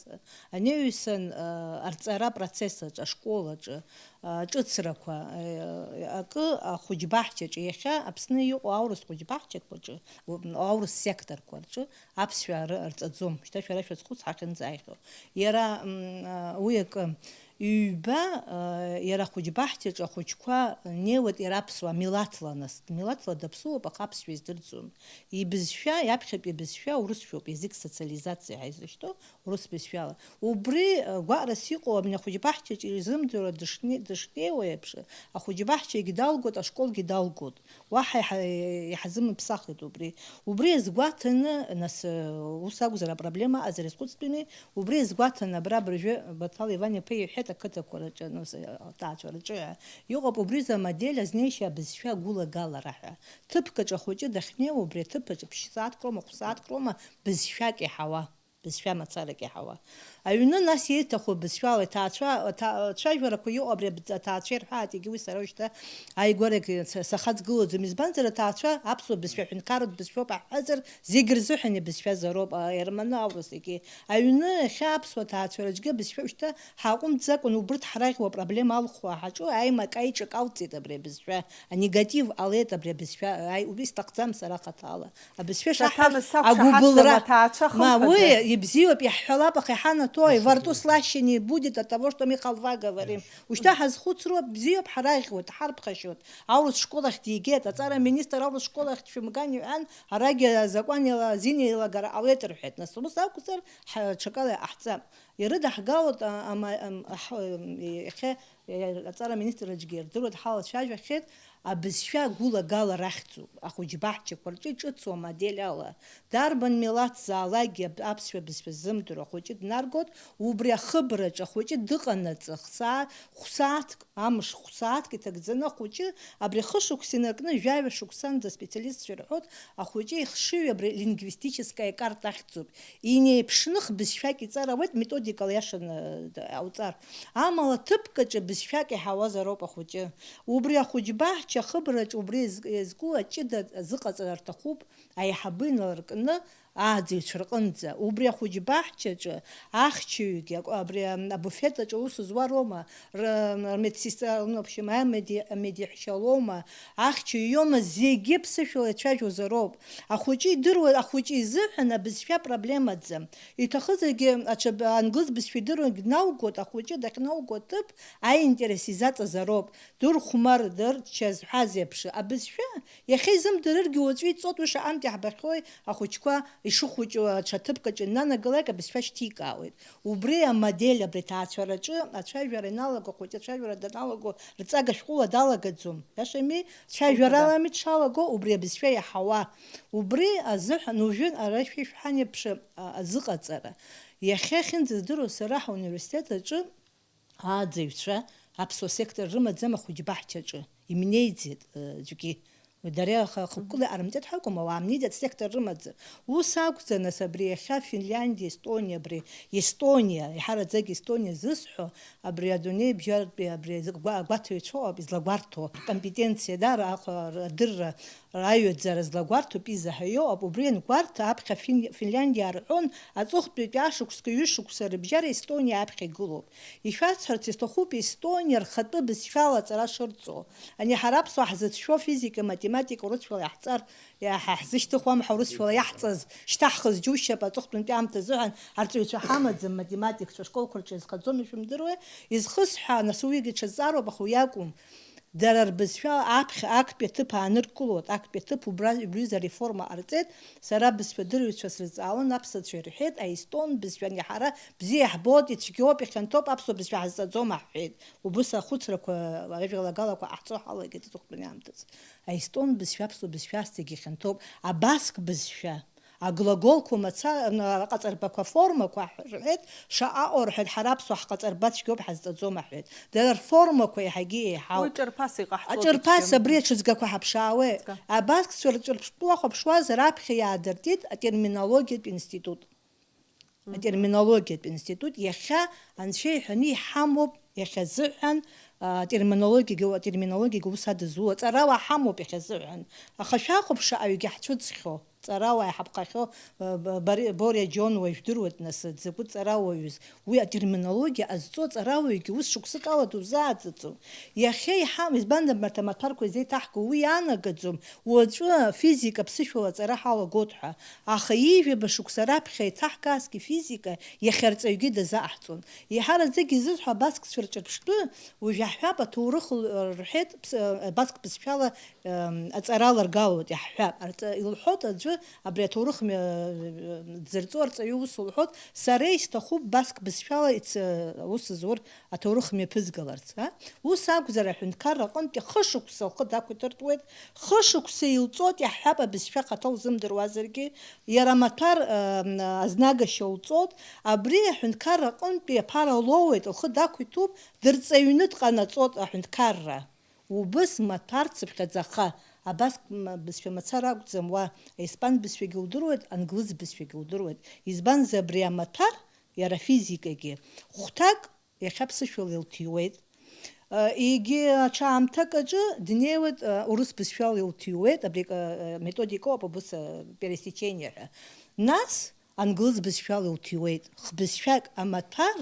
анеҩсан, а, арҵара апроцесс аҿы, ашкол аҿы, а, ҿыцрақәа, а, акы ахәыҷбаҳчаҿы, иахьа Аԥсны иҟоу аурыс хәыҷбаҳчақәа рҿы, у-, аурыс секторқәа рҿы аԥсшәа ры-, рҵаӡом. Шьҭа шәара шәазхәыц ҳахьынӡааихьоу. Иара, м, а, уи акы, Ҩба, э, иара ахәыҷбаҳчаҿы ахәыҷқәа неиуеит, иара аԥсуа милаҭла нас. Милаҭла даԥсуоуп, аха аԥсшәа издырӡом. Ибызшәа, иаԥхьатәи ибызшәа урысшәоуп, язык социализациа ҳәа изышьҭоу урыс бызшәала. Убри, э, гәаҟрас иҟоу абни ахәыҷбаҳчаҿы изымдыруа дышне-, дышнеиуа еиԥш, ахәыҷбаҳчагьы далгоит, ашколгьы далгоит. Уаҳа иҳа-, иҳазымԥсахит убри. Убри азгәаҭаны, нас, ус акәзар, апроблема аҟазар иазхәыцтәыми, убри азгәаҭаны абра абыржәы Баҭал Иван-иԥа иҳәеит, ақыҭақәа рҿы, нас, аҭаацәа рҿы ҳәа иҟоуп, убри рзы амодель азнеишьа абызшәа агәылагалара ҳәа. Ҭыԥк аҿы ахәыҷы дахьнеиуа, убри аҭыԥ аҿы ԥшь-сааҭк роума, хә-сааҭк роума бызшәак иаҳауа. Бызшәа мацарак иаҳауа. Аҩны нас иеиҭаху бызшәала иҭаацәа-, аҭа-, ацәажәарақәа иҟоу абри аб-, аҭаацәа ирҳәааит, егьи уи сара уажәшьҭа ааигәарак са-, сахаҵгылаӡом. Избанзар, аҭаацәа аԥсуа бызшәа, аҳәынҭқарратә бызшәоуп аҳҳәазар, зегь рзыҳәан ибызшәаз ароуп, а, германы, аурыс, егьи. Аҩны иахьа аԥсуа ҭаацәара аҿгьы абызшәа уажәшьҭа ҳаҟәымҵӡакәан, убырҭ ҳраӷьуа апроблема алхуа ҳаҿу, аимак аиҿак алҵит абри абызшәа, анегатив ҟалеит абри абызшәа, аи, убри сҭахӡам сара хаҭала. Абызшәа шаҳҳәаз, Саҭанас, сақәшаҳаҭӡам агәыбылра. Аҭаацәа, ма, уи хымԥада ибзиоуп, иаҳҳәалап, аха иҳанаҭо, во рту слаще не будет от того, что мы халва говорим. Ушьҭа ҳазхәыцроуп, бзиоуп, ҳараӷьуеит, ҳарԥхашьоит. Аурыс школ ахь дигеит, аҵара аминистр аурыс школ ахь дшәымган иҳәан, арагьы азакәан еила-, азин еилагара ҟалеит рҳәеит. Нас ус акәзар, ҳа-, ҽакала иҟаҳҵап. Ирыдаҳгалоит, а-, ама-, ам-, аҳ-, ам, иахьа, е-, аҵара аминистр аҿгьы ирдыруеит, ҳалацәажәахьеит, абызшәа агәылагала рахьӡуп, ахәыҷбаҳчақәа рҿы иҿыцу амодель ала. Дарбан милаҭзаалакгьы аб-, аԥсшәа бызшәа ззымдыруа ахәыҷы днаргоит, убри ахыбраҿы ахәыҷы дыҟанаҵы, хсаа-, хә-сааҭк, амш хә-сааҭк иҭагӡаны ахәыҷы абри хышықәса инаркны жәаҩа шықәсанӡа аспециалистцәа ирҳәоит, ахәыҷы ихшыҩ абри лингвистическая карта ахьӡуп. Инеиԥшных бызшәак иҵар ауеит, методикала иашаны, э, ауҵар. Амала ҭыԥк аҿы бызшәак иаҳауазароуп ахәыҷы. Убри ахәыҷбаҳча ахыбраҿ убри иаз-, иазку аҷыда азыҟаҵара рҭахуп, аиҳабы иналыркны ааӡаҩцәа рҟынӡа. Убри ахәыҷбаҳчаҿы ахьчаҩгьы, аку-, абри, ам, абуфет аҿы аус зуа роума, р-, р-, медсестра, ну, в общем, амеди-, амедиҳәшьа лоума, ахьчаҩ иоума, зегьы ԥсышәала ицәажәозароуп. Ахәыҷы идыруа, ахәыҷы изыҳәан абызшәа проблемаӡам. Иҭахызаргьы, аҽа-, англыз бызшәа идыруагь дналгоит, ахәыҷы дахьналго аҭыԥ аинтерес изаҵазароуп. Дырхәмар, дырча зҳәаз еиԥш, абызшәа иахьа изымдырыргьы уаҵәы иҵоит, уи шаҟантә иаҳбахьои, ахәыҷқәа ишыхәыҷу аҽа ҭыԥк аҿы инанагалак абызшәа шьҭикаауеит. Убри амодель абри аҭаацәараҿы ацәажәара ианалаго, ахәыҷы ацәажәара даналаго, рҵага шәҟәыла далагаӡом. Иашами? Цәажәаралами дшалаго, убри абызшәа иаҳауа. Убри азыҳәан уажәы ара шәишәҳәан еиԥш, а, азыҟаҵара. Иахьа ахьынӡаздыруа сара ҳауниверситет аҿы ааӡаҩцәа аԥсуа сектор рымаӡам ахәыҷбаҳчаҿы. Имнеиӡеит, э, аӡәгьы. Дара аха хықәкыла иҟарымҵеит ҳәа акәым, ауаа мнеиӡеит асектор рымаӡам. Ус акәзар, нас, абри иахьа Финляндиа, Естониа, абри Естониа, иҳараӡак Естониа зысҳәо, абри адунеи бжьаратәи абри зы-, гәа-, агәаҭаҩцәоуп излагәарҭо, ркомпетенциа даара аҟ-, адырра, аҩаӡара злагәарҭо Пиза ҳәа иоуп. Убри иангәарҭа аԥхьа Фин-, Финляндиа арҳәон, аҵыхәтәантәи ашықәсқәа ҩышықәса рыбжьара Естониа аԥхьа игылоуп. Ишәасҳәарц исҭахуп Естониа рхатәы бызшәала аҵара шырҵо. Ани ҳара аԥсуаа ҳзыцәшәо физика, математика урысшәала иаҳҵар, иаҳа ҳзышьҭыхуам ҳәа урысшәала иаҳҵаз, шьҭаҳхыз џьушьап, аҵыхәтәантәи аамҭа азыҳәан арҵаҩцәа ҳамаӡам, математикцәа ашколқәа рҿы изхаӡом, ишәымдыруеи? Изхысҳәааны, нас уигьы ҽазҵаароуп, аха уи акәым. Дара рбызшәа аԥхьа актәи аҭыԥ ааныркылоит, актәи аҭыԥ убра, убри аҩыза ареформа ҟарҵеит, сара бызшәа дырҩцәа срызҵаауан, аԥсацәа ирҳәеит, аестон бызшәа ани ҳара бзиа иаҳбоит, ицәгьоуп, ихьанҭоуп, аԥсуа бызшәа ҳазҵаӡом ҳҳәеит. Убыс ахәыцрақәа, ажәалагалақәа ҟаҳҵо ҳалагеит аҵыхәтәантәи аамҭазы. Аестон бызшәа аԥсуа бызшәа ас зегьы ихьанҭоуп, абаск бызшәа. Аглаголқәа мацара, м, аҟаҵарбақәа формақәа ҳ-, рҳәеит, шаҟа ыҟоу рҳәеит, ҳара аԥсуа ҳҟаҵарба цәгьоуп, ҳазҵаӡом аҳәеит. Дара рформақәа иаҳагьы еиҳауп. Уи ҿырԥас иҟаҳҵоит. Аҿырԥас ицәгьам. Абри аҽыҵгақәа ҳаԥшаауеит. Ҵга. Абаскцәа рҿырԥштәы уахәаԥшуазар, аԥхьа иаадыртит атерминологиатә институт. Мгм. Атерминологиатә институт иахьа анцәа иҳәаны иҳамоуп, иахьазыҳәан, а, атерминологиагьы, атерминологиагьы ус адызу, аҵарауаа ҳамоуп иахьазыҳәан. Аха шәахәаԥш шаҟаҩгьы ҳцәыӡхьоу. ҵарауаа иҳаԥхахьоу, э, Б-, Бари-, Бориа Џьон уажә жәдыруеит, нас, дзакәытә ҵарауаҩыз. Уи атерминологиа азҵо ҵарауаҩгьы ус шықәсык ала дузааӡаӡом. Иахьа иҳам-, избан, абарҭ амаҭәарқәа изеиҭаҳго уи иаанагаӡом, уаҵәы физика ԥсышәала аҵара ҳалагоит ҳәа. Аха ҩажәаба шықәса раԥхьа еиҭаҳкаазгьы физика иахьа арҵаҩгьы дазаҟаҳҵон. Еиҳараӡак изызҳәо абаскцәа рҿырԥштәы, уажә иаҳҳәап, аҭоурых л-, рҳәеит, ԥс-, абаск бызшәала, ем, аҵара аларгалоит, иаҳҳәап. Арҵа-, илҳәоит аӡәы, абри аҭоурых мҩа, дзырҵо арҵаҩы ус лҳәоит, сара исҭахуп баск бызшәала иц-, аус зур аҭоурых мҩаԥызгаларц, а? Ус акәзар, аҳәынҭқарра аҟынтәи хышықәса лхы дақәиҭыртәуеит, хышықәса илҵоит, иаҳҳәап, абызшәа ахаҭа лзымдыруазаргьы, иара амаҭәар, ы, азнагашьа лҵоит, абри аҳәынҭқарра аҟынтәи аԥара лоуеит, лхы дақәиҭуп, дырҵаҩны дҟанаҵоит аҳәынҭқарра. Убыс маҭәар цыԥхьаӡаха, абас м-, бызшәа мацара акәӡам уа, аиспан бызшәагьы удыруеит, англыз бызшәагьы удыруеит. Избанзар, абри амаҭәар, иара афизикагьы, хәҭак иахьа ԥсышәала илҭиуеит. Егьи аҽа аамҭак аҿы днеиуеит, урыс бызшәала илҭиуеит, абри, методикоуп, абус, пересечение ҳәа. Нас англыз бызшәала илҭиуеит. Хбызшәак амаҭәар,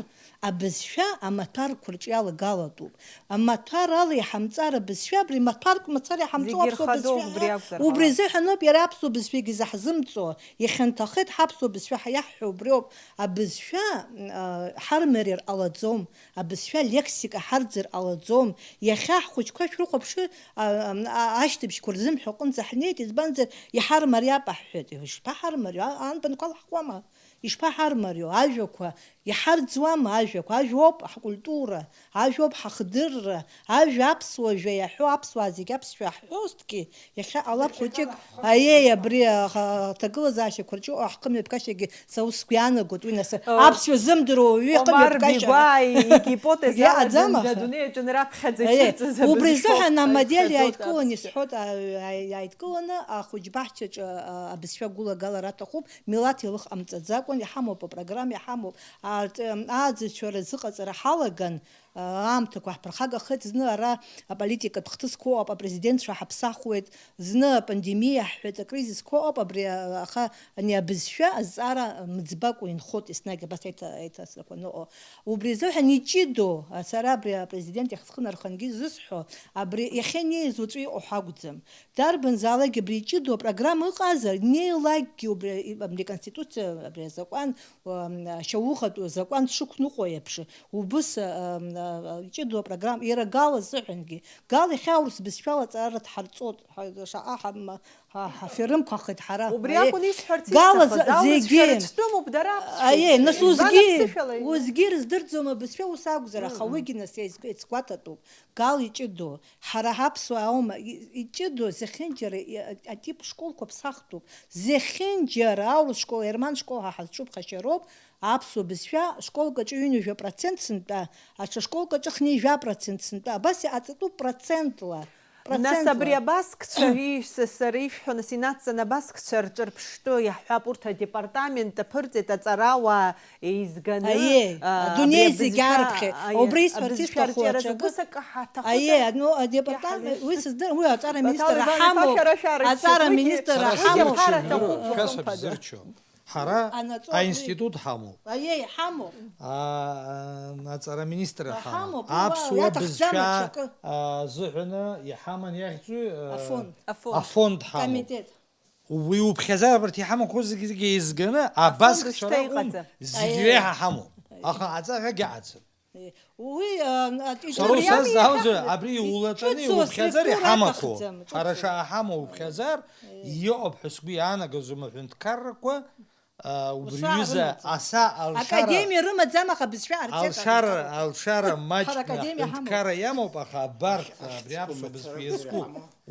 абызшәа амаҭәарқәа рҿы иалагалатәуп. Амаҭәар ала иҳамҵар абызшәа, абри маҭәарк мацара иҳамҵо Зегьы аԥсуа ирхадоу бызшәа убри ҳәа, акәзар убри ҟалап. Азыҳәаноуп иара аԥсуа бызшәагьы заҳзымҵо. Ихьанҭахеит ҳаԥсуа бызшәа ҳәа иаҳҳәо убриоуп. Абызшәа, м, а, ҳармариар ҟалаӡом, абызшәа лексика ҳарӡыр ҟалаӡом. Иахьа ҳхәыҷқәа шәрыхәаԥшы, а, а, а, ашьҭыбжьқәа рзымҳәо аҟынӡа ҳнеит, избанзар, иҳармариап аҳҳәеит. Ишԥаҳармарио? А-, анбанқәа лаҳкуама? Ишԥаҳармарио? Ажәақәа иҳарӡуама, ажәақәа? Ажәоуп ҳкультура, ажәоуп ҳахдырра, ажәа аԥсуа жәа иаҳәо, аԥсуаа зегь аԥсшәа ҳҳәозҭгьы, иахьа ҟалап хәыҷык, аиеи, абри, аха, аҭагылазаашьақәа рҿы аҳкымҩаԥгашьагьы са ус сгәы иаанагоит, уи нас О, аԥсшәа зымдыруа уаҩы Омар ихымҩаԥгашьа Бигәаа игипотеза ала иҟаӡам, дын-, аха. Адунеи аҿы анраԥхьаӡа Аиеи, ишырҵаз убри абызшәа азыҳәан амодель аихаӡоит иааидкыланы аԥсшәа. Исҳәоит, а, а, иааидкыланы ахәыҷбаҳчаҿы, а, абызшәа гәылагалара аҭахуп, милаҭ илых ҟамҵаӡакәан, иҳамоуп апрограмма, иҳамоуп, а, ааӡаҩцәа рзыҟаҵара ҳалаган, аамҭақәа ҳԥырхагахеит, зны ара аполитикатә хҭысқәа ыҟоуп, апрезидентцәа ҳаԥсахуеит, зны апандемиа ҳҳәеит, акризисқәа ыҟоуп, абри, аха ани абызшәа азҵаара мыӡбакәа инхоит еснагь абас аиҭа-, аиҭасрақәа аныҟоу. Убри азыҳәан иҷыдоу, а, сара абри апрезидент иахьсхынархангьы изысҳәо, абри иахьа инеиз уаҵәы иҟоу ҳәа акәӡам. Дарбанзаалакгьы абри иҷыдоу апрограмма ыҟазар, днеилакгьы убри, абри аконституциа, абри азакәан, ам, ашьаухатә закәан дшықәныҟәо еиԥш, убыс, ам, а, иҷыдоу апрограмма, иара Гал азыҳәангьы. Гал иахьа аурыс бызшәала аҵара дҳарҵоит, ҳа-, шаҟа ҳа-, ма-, ҳа-, ҳаферымқәахеит ҳара. Убри Аиеи. Акәын исҳәарц Гал исҭахыз, азы-, аурысшәа зегьы. Рыҽтәым убдара аԥсшәа. Аиеи, нас Избан усгьы, аԥсышәала иҩны? Усгьы рыздырӡом абызшәа, ус акәзар, аха Мм. Уигьы нас иазгәеит, сгәаҭатәуп. Гал иҷыдоу, ҳара ҳаԥсуаа аума, и-, иҷыдоу, зехьынџьара и-, атип школқәа ԥсахтәуп. Зехьынџьара аурыс школ, аерман школ ҳәа ҳазҿу ԥхашьароуп, аԥсуа бызшәа школк аҿы ҩынҩажәа процент сынтәа, аҽа школк аҿы хынҩажәа процент сынтәа. Абас иҟаҵатәуп процентла. Нас Процентла. Абри абаскцәа, ишәс-, сара ишәҳәо, нас инацҵаны абаскцәа рҿырԥштәы иаҳҳәап, урҭ адепартамент аԥырҵеит, аҵарауаа еизганы, Аиеи, а, адунеи абри зегь абызшәа, арԥхьеит. Аиеи, Убри исҳәарц абызшәа исҭаху арҿиаразы аҽакы. Ус акы ҳаҭахуп. Аиеи, ну, адепартамент, Иаҳа-, уи сыздыр-, уи аҵара Баҭал министр Иван-иԥа, ҳамоуп. Шәара шәарыцоит, Аҵара уигьы министр Сара ҳамоуп. Сызусҭцәа Шәара рдырра, ҭахуп шәа уҳәа. Сабзырччо. Ҳара Анаҵо-, аинститут ҳамоуп. Аиеи, ҳамоуп. А, а, аҵара министр А, ҳамоуп. Ҳамоуп, уи Аԥсуа уа иаҭахӡам бызшәа, аҽакы. А, зыҳәаны иҳаман иахьӡу, а, Афонд. Афонд. Афонд ҳамоуп. Комитет. Уи уԥхьаӡа абарҭ иҳамақәоу зегьы-зегьы еизганы, абас Афонд шәара шьҭа акәым, иҟаӡам. Зегь Аиеи. Реиҳа ҳамоуп. Аха аҵаҟьагьы аӡам. Уи, а, а, Сара иҿыцу-, усаз иаҳҳәап, аузы абри иулаҵаны иҿыцу иуԥхьаӡар аструктура иҳамақәоу. Аҭахӡам, Ҳара иҿыцу. Шаҳамоу уԥхьаӡар, Аиеи. Иҟоуп ҳәа сгәы иаанагазом аҳәынҭқаррақәа, а, убри Усҟан аҩыза рымаӡам. Аса алшара Академиа рымаӡам, аха абызшәа аарҵеит Алшара, арынтәаҟа. Алшара маҷк Ҳара академиа ҳамоуп. Аҳәынҭқарра иамоуп, аха абарҭ абри аԥсуа бызшәа иазку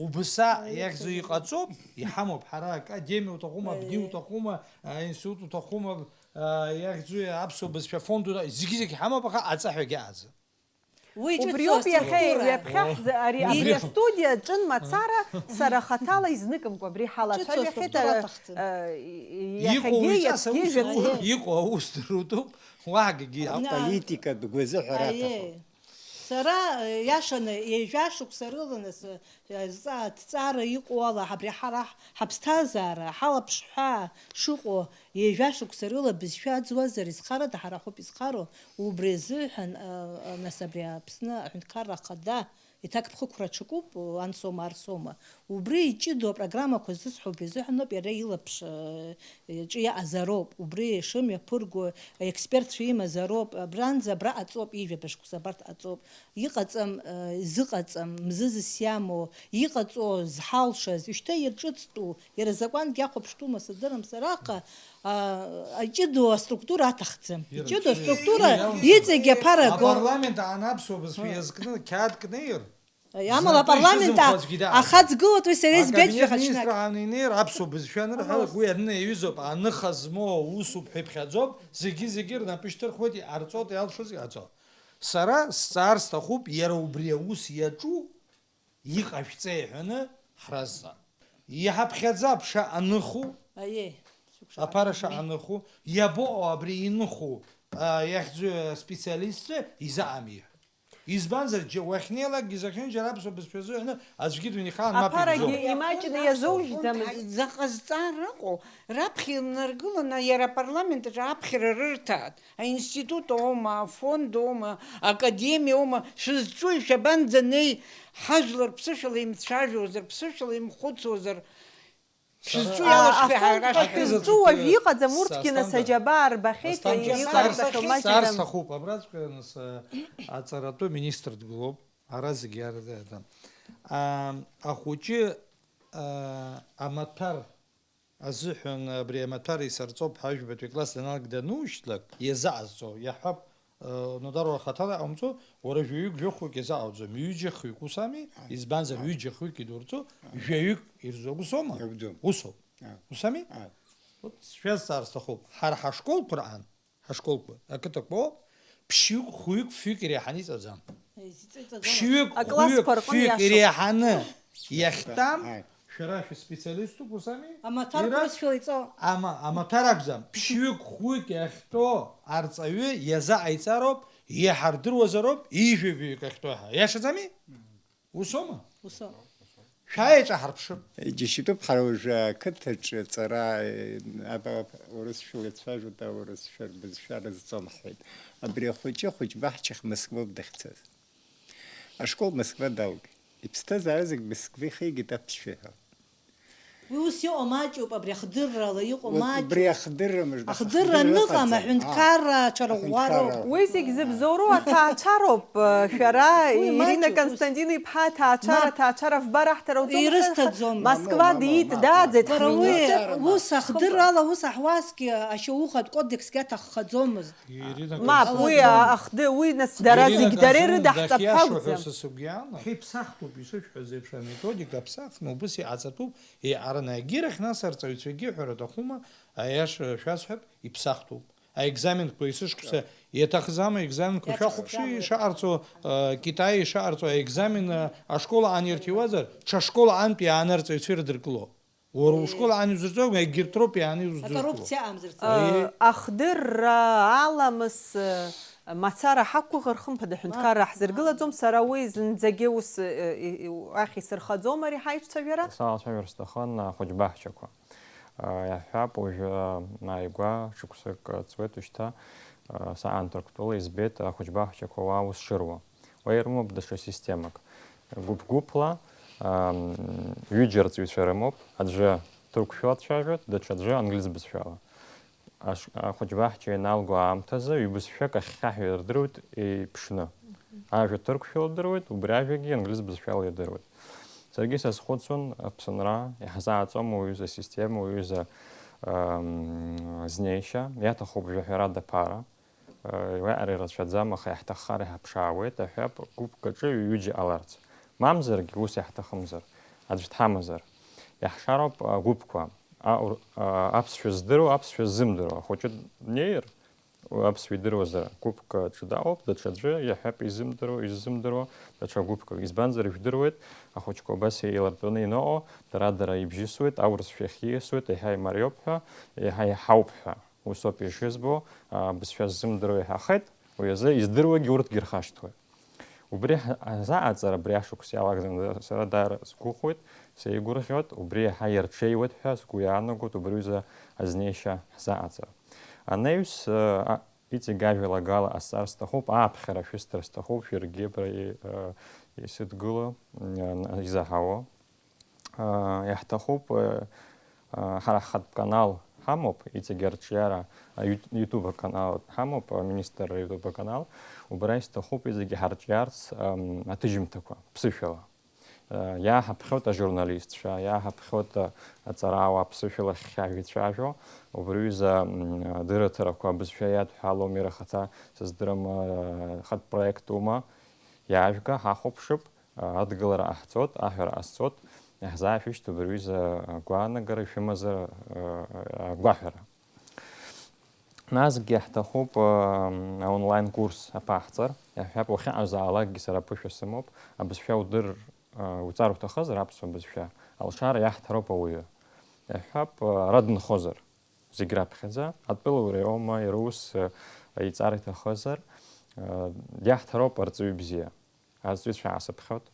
убыс еиӷьу иҟаҵоуп, иҳамоуп. Ҳара академиа уҭахума, абни Аиеи. Уҭахума, аинститут уҭахума, а, иахьӡу аԥсуа бызшәа фонд уҭа-, зегьы-зегь ҳамоуп, аха аҵаҳәагьы аӡам. Уи ҿыцу Убриоуп иахьа аструктура. Ҩаԥхьа ҳзы-, ари, абри Иҟоу. Астудиа аҿын мацара, сара хаҭала изныкымкәа, абри ҳалацәажәахьеит, Ҿыцу аструктура а, аҭахӡам. А, и-, и-, Иҟоу иахьагьы уи ҵас иацгьы аус, жәаф-, иҟоу аус дырутәуп, уаагагьы Абна-, аполитикатә гәазыҳәара Аиеи. Аҭахуп. Сара, иашаны, ҩажәа шықәса рыла нас, зҵа-, аҭҵаара иҟоу ала, абри ҳара ҳ-, ҳаԥсҭазаара, ҳалаԥшҳәаа шыҟоу, ҩажәа шықәса рыла бызшәа аӡуазар, изхарада, ҳара ҳоуп изхароу, убри азыҳәан, а, а, нас абри Аԥсны Аҳәынҭқарра Ахада, иҭакԥхықәра аҽакуп, ансоума, арсоума, убри иҷыдоу апрограммақәа зысҳәо убри азыҳәаноуп, иара илаԥш, а, иҿы иаҟазароуп, убри шымҩаԥырго аекспертцәа имазароуп, абранӡа абра ҟаҵоуп, ижәабжь шықәса абарҭ ҟаҵоуп, иҟаҵам, э, изыҟаҵам, мзызс иамоу, иҟаҵо зҳалшаз, ушьҭа ирҿыцтәу, иара азакәангьы иахәаԥштәума сыздырам сара, аха, а, аҷыдоу аструктура аҭахӡам. Ира, Иҷыдоу ира, аструктура ира, иҵегьы аԥара го. Апарламент аан аԥсуа бызшәа иазкны қьаад кнеир, Амала зынтәы апарламент а-, ишьҭызымхуазгьы дааӡам. Ахаҵгылатәи сара избеит Акабинет шәаха ҽнак. Министрра аан инеир аԥсуа бызшәа анырҳәалак, Амала уи адны иаҩызоуп, аныха змоу аусуп ҳәа иԥхьаӡоуп, зегьы-зегьы рнапы ишьҭырхуеит, иҟарҵоит, иалшоз иҟаҵо. Сара сҵаар сҭахуп, иара убри аус иаҿу иҟашәҵа иҳәаны ҳразҵаа. Иҳаԥхьаӡап шаҟа ныху, Аиеи, сықәшаҳаҭ. Аԥара шаҟа ныху, иабоҟоу абри иныху, а, иахьӡу аспециалистцәа изаами ҳәа. Избанзар, џьа-, уахьнеилакгьы зехьынџьара аԥсуа бызшәа азыҳәаны аӡәгьы дунеихаан мап Аԥарагьы ибжьом. Имаҷны иазужьӡамызт. Заҟа зҵаара ыҟоу, раԥхьа инаргыланы иара апарламент аҿы аԥхьара рырҭааит. Аинститут аума, афонд аума, академиа аума, шәызҿуи шәабанӡанеи, ҳажәлар ԥсышәала имцәажәозар, ԥсышәала имхәыцуазар, шәызҿу А, иалашәхи ҳара афондқәа шәа- шәызҿу уажә иҟаӡам, урҭгьы нас Асҭанда. Аџьабаа рбахьеит, Асҭанда, иҟарҵахьоу сцар, маҷӡам. Сцар сҭахуп, абраҵәҟьа нас, а, аҵаратәы министр дгылоуп, ара зегьы ара, да, да. А, ахәыҷы, а, амаҭәар азыҳәан абри амаҭәар исырҵоуп ҳәа, жәбатәи класс даналга данушьҭлак, иазаҟазҵо, иаҳҳәап, э, Нодар, уара хаҭала иҟаумҵо, уара жәаҩык, жәохәҩык иазаҟауҵом, ҩыџьа, хҩык, ус ами? Избанзар, ҩыџьа, хҩык идурҵо, жәаҩык ирзо, ус аума? Иабду. Усоуп. Ус ами? Вот шәазҵаар сҭахуп, ҳара ҳашколқәа рҟан, ҳашколқәа, ақыҭақәа, ԥшьҩык, хәҩык, фҩык иреиҳаны иҵаӡам. Изҵаӡам. Ԥшьҩык, хәҩык, Аклассқәа рҟны фҩык иашоуп. Иреиҳаны иахьтәам, Ааи. Шәара шәспециалиступ, ус ами? Амаҭәар Ира-, урысшәала иҵо. Ама-, амаҭәар акәӡам. Ԥшьҩык, хәҩык иахьтәоу арҵаҩы иазаҟаиҵароуп, иҳардыруазароуп, ижәабаҩык ахьтәоу ҳәа. Иашаӡами? Усоума? Усоуп. Шәааи, еиҿаҳарԥшып. Џьашьатәуп, ҳара уажәы ақыҭаҿы аҵара, э, аба-, урысшәала ицәажәоит, аурысшәа рбызшәа рызҵом ҳҳәеит. Абри ахәыҷы ахәыҷбаҳчахь Москвоуп дахьцаз. Ашкол Москва далгеит. Иԥсҭазаара зегь Москва ихигеит аԥсшәа ҳәа. Уи ус иҟоу маҷуп, абри ахдыррала иҟоу Уи маҷуп. Убри ахдырра, мыжда, Ахдырра ахдырра аныҟам, ыҟаӡам. Аҳәынҭқарра Аа, аҽарӷәӷәароуп. аҳәынҭқарра. Уи зегь зыбзоуроу аҭаацәароуп, шәара, Уи Ирина маҷуп, ус. Константин-иԥҳа аҭаацәара, Мап. Аҭаацәара фбар аҳҭара уӡом, Ирысҭаӡом. Москва Мап, мап, диит, мап, мап. дааӡеит Бара уи ҳминистр. ус ахдыррала, ус аҳуазҭгьы ашьаухатә кодексгьы аҭаххаӡомызт. Ирина Мап, уи Константин. а-, ахды, уи нас дара Ирина зегь дара Константин ирыдаҳҵап ҳәа дахьиашоу ҳәа акәӡам. Са сыгәы иаанагоит. Ҳиԥсахтәуп, ишышәҳәаз еиԥш, аметодика аԥсахны убыс иҟаҵатәуп, еиҟараны. Егьирахь, нас, арҵаҩцәагьы, ҳәара аҭахума, аиаша шәасҳәап, иԥсахтәуп. Аекзаменқәа есышықәса иаҭахӡам, аекзаменқәа Иаҭахӡам. Шәахәаԥши, ишаҟарҵо, а, Китаи ишаҟарҵо аекзамен, а, ашкол аан ирҭиуазар, ҽа школ аантәи иааны арҵаҩцәа ирыдыркыло. Уара Е. ушкол аан иузырҵома, егьырҭ роуп иааны иузыркыло. Акоррупциа амзырҵо. Э, Е. ахдырра, аламыс, э, мацара ҳақәгәыӷыр, хымԥада, ҳәынҭқарра Мап. ҳзыргылаӡом, сара уи зынӡагьы ус, э, э, э, уахь исырхаӡом ари ҳаиҿцәажәара. Салацәажәар сҭахын ахәыҷбаҳчақәа. Э, иаҳҳәап, уажәы, э, ааигәа шықәсык ҵуеит уажәшьҭа, э, саан Ҭырқәтәыла избеит ахәыҷбаҳчақәа уа ус шыруа. Уа ирымоуп даҽа системак. Гәыԥ-гәыԥла, ам, ҩыџьа арҵаҩцәа рымоуп, аӡәы ҭырқәшәала дцәажәоит, даҽаӡәы англиз бызшәала. Аш-, ахәыҷбаҳча ианалго аамҭазы ҩбызшәак ахьхьаҳәа ирдыруеит еиԥшны. Ажәа ҭырқәшәала идыруеит, убри ажәагьы англиз бызшәала идыруеит. Саргьы сазхәыцуан Аԥсынра, иаҳзааӡом уаҩыза асистема, уаҩыза, ам, знеишьа, иаҭахуп жәаҳәарада ԥара. Уиаҟара ирацәаӡам, аха иаҳҭаххар иҳаԥшаауеит, аҳәап, гәыԥк аҿы ҩыџьа ҟаларц. Мамзаргьы, ус иаҳҭахымзар, аӡә дҳамазар, иаҳшароуп агәыԥқәа, аҟәр-, а, аԥсшәа здыруа, аԥсшәа ззымдыруа. Ахәыҷы днеир, уи аԥсшәа идыруазар, гәыԥк аҿы дааоуп, даҽаӡәы иаҳәап изымдыруа, иззымдыруа, даҽа гәыԥк. Избанзар, ижәдыруеит, ахәыҷқәа абас еилартәаны ианыҟоу, дара-дара ибжьысуеит, аурысшәа иахьиасуеит, еиҳа имариоуп ҳәа, еиҳа иаҳауп ҳәа. Усоуп ишызбо, а, бызшәа ззымдыруа иаҳахеит, уи азы издыруагьы урҭгьы ирхашҭуеит. Убри ҳа-, ҳзааҵара абри ашықәс иалагӡаны сара даара сгәыӷуеит, сеигәырӷьоит, убри иаҳа иарҽеиуеит ҳәа сгәы иаанагоит, убри аҩыза азнеишьа ҳзааҵара. Анаҩс, а, иҵегь ажәалагала ҟасҵар сҭахуп, ааԥхьара шәысҭар сҭахуп, шәаргьы абра и-, а, исыдгыло, м, изаҳауа. Иаҳҭахуп, ҳара ҳхатә канал ҳамоуп, иҵегь арҿиара, YouTube аканал ҳамоуп, аминистрра YouTube аканал, убра исҭахуп иҵегь ҳарҿиарц аҭыжьымҭақәа ԥсышәала. Иааҳаԥхьоит ажурналистцәа, иааҳаԥхьоит аҵарауаа ԥсышәала ахьхьажә ицәажәо, убри аҩыза адырраҭарақәа абызшәа иадҳәалоу Мира ахаҭа, сыздырам, хатә проектума, иаажәга, ҳахәаԥшып. Адгылара ҟаҳҵоит, аҳәара ҟасҵоит, иаҳзаашәышьҭ убри аҩыза агәаанагара шәымазар, агәаҳәара. Насгьы иаҳҭахуп аонлайн-курс аԥаҳҵар, иаҳҳәап, уахьыҟазаалакгьы сара аԥышәа сымоуп, абызшәа удыр, уҵар уҭахызар, аԥсуа бызшәа, алшара иаҳҭароуп ауаҩы. Иаҳҳәап, ара дынхозар, зегь раԥхьаӡа, атәылауреи аума, иара ус иҵар иҭахызар, диаҳҭароуп арҵаҩы бзиа. Арҵаҩцәа аасыԥхьоит.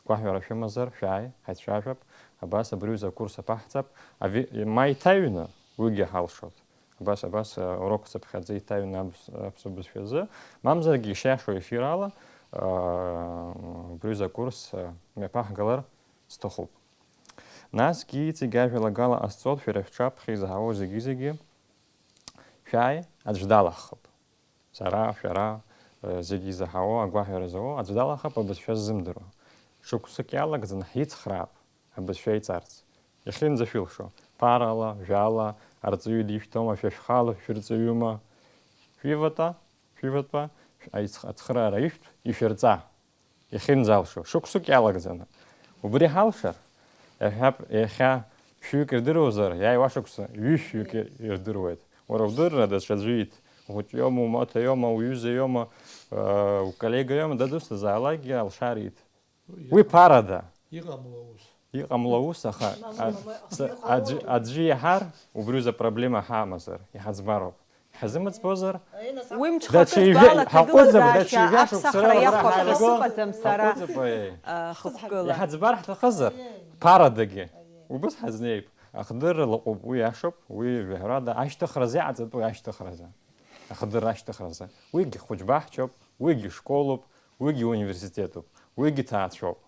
Гәаҳәара шәымазар, шәааи, ҳаицәажәап. Абас абри аҩыза акурс аԥаҳҵап. Ави-, ма иҭаҩны уигьы ҳалшоит. Абас, абас, а, урок цыԥхьаӡа иҭаҩны абз-, аԥсуа бызшәазы. Мамзаргьы ишиашоу ефир ала, а, абри аҩыза акурс, а, мҩаԥаҳгалар сҭахуп. Насгьы иҵегь ажәалагала ҟасҵоит, шәара шәҿаԥхьа изаҳауа зегьы-зегьы. Шәааи, аӡә далаҳхып. Сара, шәара, э, зегьы изаҳауа, агәаҳәара зауа аӡә далахап абызшәа ззымдыруа. Шықәсык иалагӡаны ҳицхраап абызшәа иҵарц. Иахьынӡашәылшо, ԥарала, жәала, арҵаҩы дишәҭома, шәа шәхала шәырҵаҩума? Шәиватәа, шәиватәа, аицх-, ацхыраара ишәҭ, ишәырҵа. Иахьынӡалшо, шықәсык иалагӡаны. Убри ҳалшар, иаҳҳәап, иахьа шәҩык ирдыруазар, иааиуа шықәса ҩышәҩык ирдыруеит. Уара удырра даҽаӡәы иҭ. Ухәыҷ иоума, умаҭа иоума, уҩыза иоума, э, уколлега иоума, дадусҭазаалакгьы алшара иҭ. Уи ԥарада. Иҟамло аус. Иҟамло аус, аха, Мамоу, а, мамоу, с-, аӡәы, аӡәы иаҳар, убри аҩыза проблема ҳамазар, иҳаӡбароуп. Ҳазымыӡбозар? Уи мҽхакы даҽа ижәа-, ҳгәалаҟазаашьа ҳаҟәыҵып, даҽа ижәа аԥсахра шықәсала иахәаԥшуа ҳаҳарго, сыҟаӡам сара, ҳаҟәыҵып, аиеи. А, хықәкыла. Иҳаӡбар ҳҭахызар, ԥарадагьы. Убыс ҳазнеип. Ахдырра лаҟәуп, уи иашоуп, уи жәаҳәарада, ашьҭыхразы иҟаҵатәу ашьҭыхразы. Ахдырра ашьҭыхразы. Уигьы хәыҷбаҳчоуп, уигьы школуп, уигьы университетуп, уигьы ҭаацәоуп.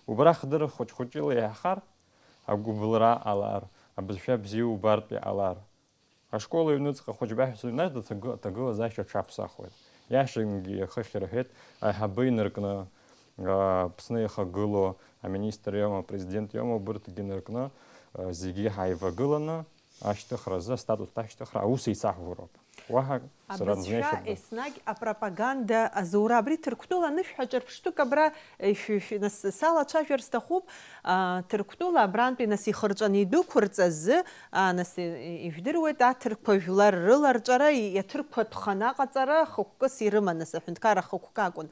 Убра хдырра хәыҷ-хәыҷыла иаҳхар, агәыбылра ҟалар, абызшәа бзиа убартә иҟалар. Ашкол аҩныҵҟа хәыҷбаҳәса иҩназ даҽа ҭагы-, ҭагылазаашьа аҽаԥсахуеит. Иашангьы ахыхь рҳәеит, аиҳабы инаркны, аа, Аԥсны ихагылоу аминистр иоума, апрезидент иоума, убырҭгьы наркны, аа, зегьы ҳаивагыланы ашьҭыхразы, астатус ашьҭыхра аус еицаҳуроуп. Уаҳа сара Абызшәа азнеишьа бдым. Еснагь апропаганда азура. Абри Ҭырқәтәыла анышә ҳаҿырԥштәык абра, е, шәи, шәи, нас, салацәажәар сҭахуп. А, Ҭырқәтәыла абрантәи нас ихырҵәаны идәықәырҵаз, а, нас, и-, и-, ижәдыруеит, аҭырқәа жәлар рыларҵәара, и-, иаҭырқәатәхан аҟаҵара хықәкыс ирыман, нас аҳәынҭқарра хықәкы акәын.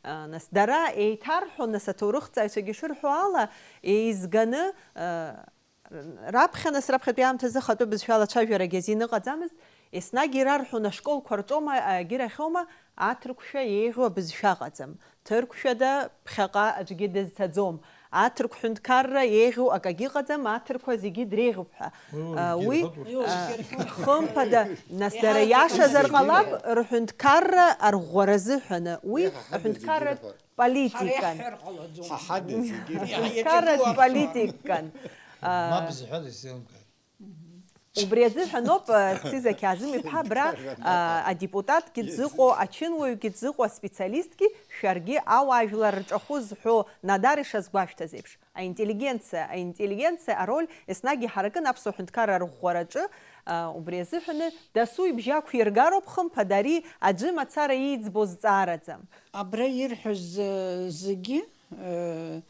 А, нас дара еиҭарҳәон, нас аҭоурыхҭҵааҩцәагьы шырҳәо ала, еизганы, а, Раԥхьа, нас, раԥхьатәи аамҭазы ахатәы бызшәала ацәажәарагьы азин ыҟаӡамызт, еснагь ирарҳәон, ашколқәа рҿоума, аегьырахьоума, аҭырқәшәа еиӷьу абызшәа ыҟаӡам, ҭырқәшәада ԥхьаҟа аӡәгьы дызцаӡом, аҭырқә ҳәынҭқарра еиӷьу акагьы ыҟаӡам, аҭырқәа зегьы дреиӷьуп ҳәа. Уи, уи, А, уи, дирҳәоит урҭ. А, хымԥада, нас, дара иаҳа иашазар ҟалап, рҳәынҭқарра арӷәӷәара азыҳәаны, уи аҳәынҭқарратә политикан. Ҳа ҳада зегьы. Ҳәынҭқарратә политикан. А, Мап зҳәада сзеилымкааит. Убри азыҳәаноуп, а, Циза Қьаазым-иԥа абра, а, адепутатгьы дзыҟоу, ачынуаҩгьы дзыҟоу, аспециалистгьы шәаргьы ауаажәлар рҿахәы зҳәо Надар ишазгәашәҭаз еиԥш, аинтеллигенциа, аинтеллигенциа ароль еснагь иҳаракын аԥсуа ҳәынҭқарра арӷәӷәараҿы, а, убри азыҳәаны дасу ибжьы ақәиргароуп, хымԥада, ари аӡәы мацара ииӡбо зҵаараӡам. Абра ирҳәоз, э, зегьы, э,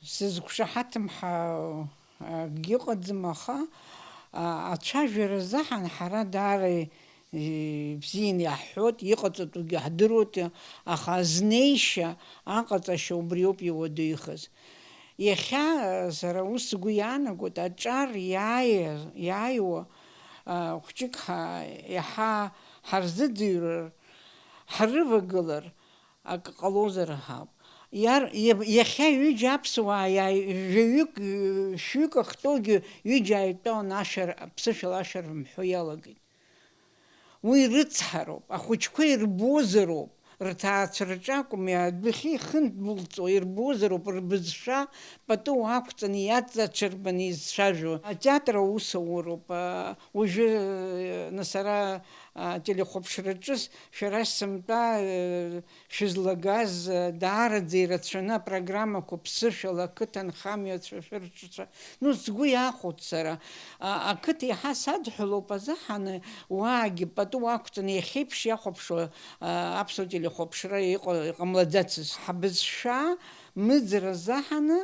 сызқәшаҳаҭым ҳәа акгьы ыҟаӡам, аха, а, ацәажәара азыҳәан ҳара даара, э, ибзианы иаҳҳәоит, иҟаҵатәугьы ҳдыруеит, аха азнеишьа, аҟаҵашьа убриоуп иуадаҩхаз. Иахьа, э, сара ус сгәы иаанагоит, аҿар иааи-, иааиуа, а, хәҷык ҳа-, иаҳа ҳарзыӡырҩыр, ҳрывагылар, акы ҟалозар ҳәа. Иар-, иаб-, иахьа ҩыџьа аԥсуаа иааи-, жәаҩык, ҩ-, шәҩык ахьтәоугьы ҩыџьа ааидтәалан ашәара, ԥсышәала ашәара рымҳәо иалагеит. Уи рыцҳароуп, ахәыҷқәа ирбозароуп, рҭаацәа рҿы акәым, адәахьы ихындәылҵуа ирбозароуп, рбызшәа пату ақәҵаны иаҵаҽырбаны изцәажәо. Атеатр аус ауроуп, а, уажәы, а, нас ара, а, телехәаԥшраҿы с-, шәара сымтәа, а, шәызлагаз, а, даараӡа ирацәаны апрограммақәа ԥсышәала ақыҭанхамҩацәа шәырҿ-, Ну, сгәы иахәоит сара. А, ақыҭа иаҳа садҳәалоуп азыҳәаны, уаагьы пату ақәҵаны иахьеиԥш иахәаԥшуа, а, аԥсуа телехәаԥшра иҟа-, иҟамлаӡацызт. Ҳбызшәа мыӡра азыҳәаны,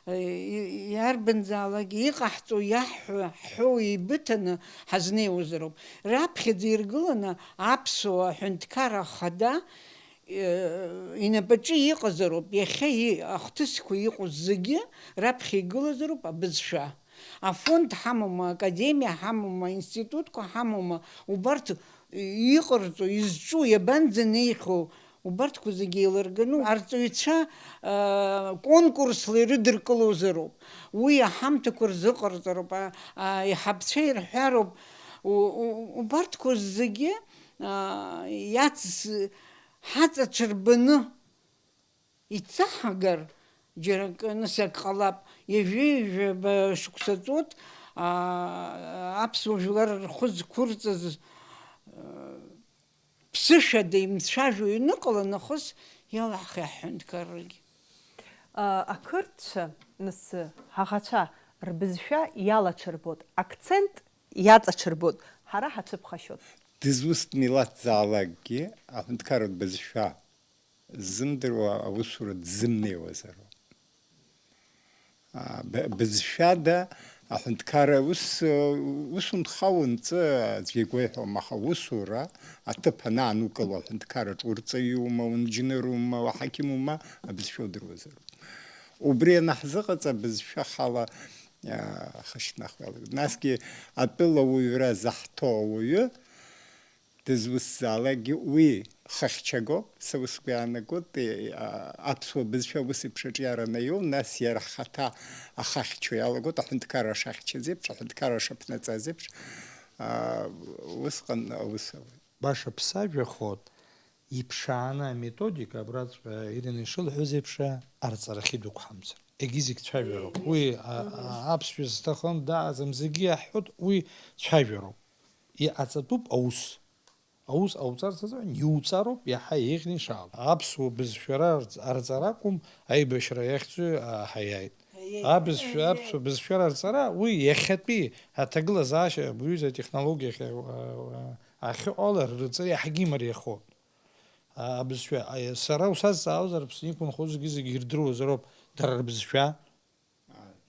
а, и-, иарбанзаалак иҟаҳҵо, иаҳҳәо, ҳҳәоу еибыҭаны ҳазнеиуазароуп. Раԥхьаӡа иргыланы аԥсуа аҳәынҭқарра ахада инапаҿы иҟазароуп, иахьа и-, ахҭысқәа иҟоу зегьы раԥхьа игылазароуп абызшәа. Афонд ҳамоума, академиа ҳамоума, институтқәа ҳамоума, убарҭ иҟарҵо, изҿу, иабанӡанеихьоу, убарҭқәа зегьы еилырганы арҵаҩцәа, а, конкурсла ирыдыркылозароуп, уи аҳамҭақәа рзыҟарҵароуп, а, аиҳабцәа ирҳәароуп, у-, у-, убарҭқәа зегьы, а, иац-, ҳаҵаҽырбаны ицаҳагар, џьара акы, нас, ак ҟалап, ҩажәи ҩажәаба шықәса ҵуеит, аа, аԥсуа жәлар рхәы зқәырҵаз, аа, ԥсышәада имцәажәо ианыҟала, нахыс иалаҳхи аҳәынҭқаррагьы. А, ақырҭцәа, нас, ҳаӷацәа рбызшәа иалаҽырбоит, акцент иаҵаҽырбоит, ҳара ҳацәыԥхашьоит. Дызусҭ милаҭзаалакгьы аҳәынҭқарратә бызшәа ззымдыруа аусура дзымнеиуазароуп. А, б-, бызшәада аҳәынҭқарра ус, ус унхауа унҵы, аӡәгьы игәеиҳәом, аха усура аҭыԥ анаанукыло аҳәынҭқарраҿы урҵаҩума, уинџьнырума, уҳақьымума, абызшәа удыруазароуп. Убри анаҳзыҟаҵа, абызшәа ахала, а, хышьҭнахуа иалагоит. Насгьы атәыла уаҩра заҳҭо ауаҩы, дызусҭзаалакгьы уи хыхьчагоуп, са усгәы иаанагоит, е, а, аԥсуа бызшәа ус еиԥш аҿиара анаиу, нас иара ҳхаҭа ахахьчо иалагоит, аҳәынҭқарра шахьчаз еиԥш, аҳәынҭқарра шаԥнаҵаз еиԥш, а, усҟан аус ауеит. Баша бсажәахоит, иԥшааны аметодика, абраҵәҟьа Ирина ишылҳәаз еиԥш, арҵарахьы идәықәҳамҵар. Егьи зегь цәажәароуп. Уи, а, а, аԥсшәа зҭахым дааӡам, зегьы иаҳҳәоит, уи цәажәароуп. Иҟаҵатәуп аус. Аус ҟауҵарц азыҳәан иуҵароуп иаҳа еиӷьны ишаауа. Аԥсуа бызшәара арҵ-, арҵара акәым, аибашьра иахьӡу, а, ҳаиааит. Ҳаиааит. Абызшәа, ҳаиааит. Аԥсуа бызшәара арҵара, уи иахьатәи аҭагылазаашьа, абри аҩыза атехнологиа ахь, а, а, ахьыҟоу ала рҵара иаҳагьы имариахоит. А, абызшәа, а, сара усазҵаауазар, Аԥсны иқәынхо зегьы-зегьы ирдыруазароуп дара рбызшәа.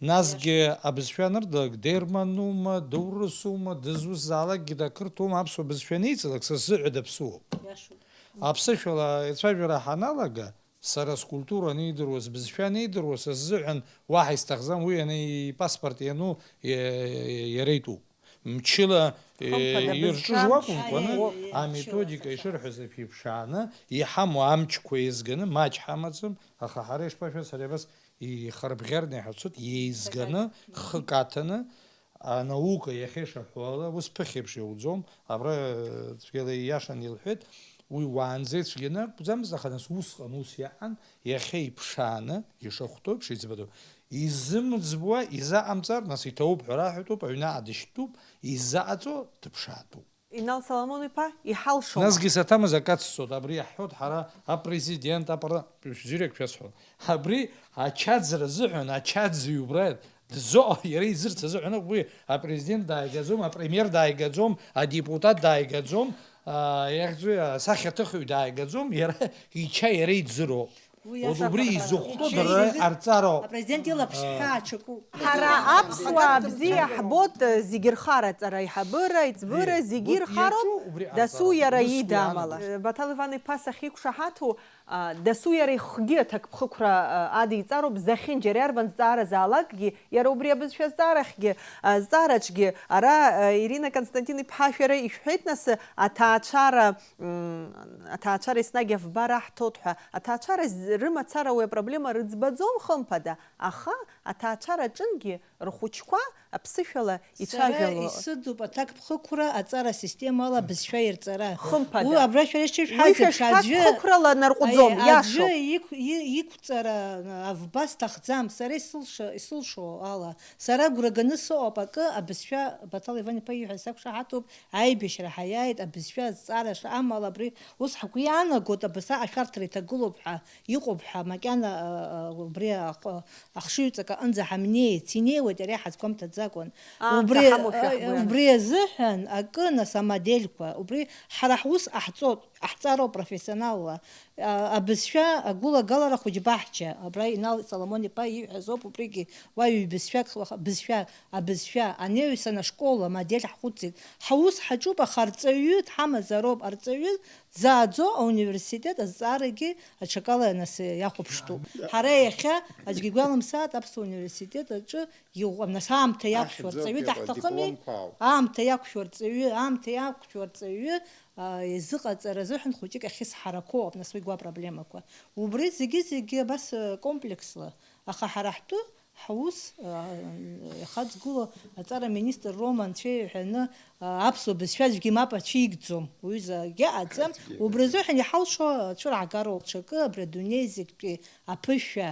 Насгьы абызшәа анырдалак, дерманума, доурысума, дызусзаалакгьы дақырҭума, аԥсуа бызшәа анеиҵалак, са сзыҳәа даԥсуоуп. Иашоуп. Аԥсышәала ицәажәара ҳаналага, сара скультура анидыруа, сбызшәа анидыруа, са сзыҳәан уаҳа исҭахӡам, уи ани ипаспорт иану, иа-, иара итәуп. Мчыла, э, Хымԥада, ирҿыжу бызшәа акәымкәаны, мчы, аметодика мчыла ишырҳәаз еиԥш иԥшааны, иҳамоу амчқәа еизганы, маҷ ҳамаӡам, аха ҳара ишԥашәо, сара абас ихырбӷьарны иҳацәцоит, еизганы, хык аҭаны, анаука иахьа ишаҳәо ала, ус ԥыхьеиԥш иауӡом, абра, э, цәгьала ииашаны илҳәеит, уи уаанӡа ицәгьаны акәӡамызт, аха нас усҟан ус иаан, иахьа иԥшааны, ишахәҭоу еиԥш, иӡбатәу, изымӡбуа изаҟамҵар, нас иҭоуп ҳәа раҳәатәуп, аҩнаҟа дышьтәуп, изаҟаҵо дыԥшаатәуп. Инал Соломон-иԥа, иҳалшома? Насгьы саҭамыз акы ацсҵоит, абри иаҳҳәоит ҳара апрезидент, апарла-, шәзырҩегь шәасҳәон. Абри ачаӡра азыҳәан, ачаӡҩы убра дзоуа, иара изырц азыҳәан, уи апрезидент дааигаӡом, апремиер дааигаӡом, адепутат дааигаӡом, а, иахьӡу, асахьаҭыхҩы дааигаӡом, иара ича иара иӡыроуп. Ус убри изыхәҭоу дара арҵароуп. Апрезидент илаԥш ҳәа аҽакуп. Ҳара аԥсуаа бзиа ҳбоит, зегьы рхараҵара, аиҳабыра, аиҵбыра, зегьы ирхароуп, дасу иара ида амала. Баҭал Иван-иԥа сахьиқәшаҳаҭу, а, дасу иара ихгьы аҭакԥхықәра, а, адиҵароуп, зехьынџьара иарбан зҵаара заалакгьы, иара убри абызшәа зҵаарахьгьы, а, зҵаараҿгьы, ара, а, Ирина Константин-иԥҳа шәара ишәҳәеит, нас, аҭаацәара, м, аҭаацәара еснагь авбара ҳҭоит ҳәа, аҭаацәара з-, рымацара уи апроблема рыӡбаӡом, хымԥада, аха аҭаацәара аҿынгьы рхәыҷқәа аԥсышәала ицәажәало. Сара исыдуп аҭакԥхықәра аҵара асистемала абызшәа ирҵара. Хымԥада. Уи абра шәара ишышәҳәаз еиԥш, аӡәы, аҭакԥхықәрала нарҟәӡом, аи, иашоуп. Аӡәы иқә-, и-, иқәҵара авба сҭахӡам, сара исылша-, исылшо ала. Сара агәра ганы сыҟоуп акы, абызшәа, Баҭал Иван-иԥа ииҳәаз сақәшаҳаҭуп, аибашьра ҳаиааит, абызшәа азҵаара шамала абри ус ҳгәы иаанагоит, абасҟак ашәарҭара иҭагылоуп ҳәа, иҟоуп ҳәа, макьана, а, а, убри ахы-, ахшыҩҵак аҟынӡа ҳамнеиц, инеиуеит иара иҳазгәамҭаӡакәан. Аамҭа ҳамоушәа ҳгәы иаанагоит. Убри азыҳәан акы, нас, амодельқәа, убри ҳара ҳус ҟаҳҵоит, ҟаҳҵароуп профессионалла. А, абызшәа агәылагалара хәыҷбаҳча, абра Инал Соломон-иԥа ииҳәаз ауп, убригьы уаҩ ибызшәа, бызшәа, абызшәа, анаҩсан ашкол амодель ҳхәыцит. Ҳаус ҳаҿуп, аха арҵаҩы дҳамазароуп, арҵаҩы дзааӡо ауниверситет азҵаарагьы аҽакала нас иахәаԥштәуп. Ҳара иахьа аӡәгьы игәалымсааит аԥсуа университет аҿы иҟоу, нас аамҭа иақәшәо арҵаҩы даҳҭахыми? Аамҭа иақәшәо арҵаҩы, аамҭа иақәшәо арҵаҩы, а, изыҟаҵара азыҳәан хәыҷык ахьысҳарақәоу ауп, нас уи гәы апроблемақәа. Убри зегьы-зегьы абас, а, комплексла. Аха ҳара ҳтәы, ҳус, а, иахаҵгылоу аҵара министр Рома анцәа иҳәаны, а, аԥсуа бызшәа аӡәгьы мап ацәикӡом, уҩызагьы аӡам. Убри азыҳәан иҳалшо ацәыраагароуп ҽакы абри адунеи зегьтәи аԥышәа,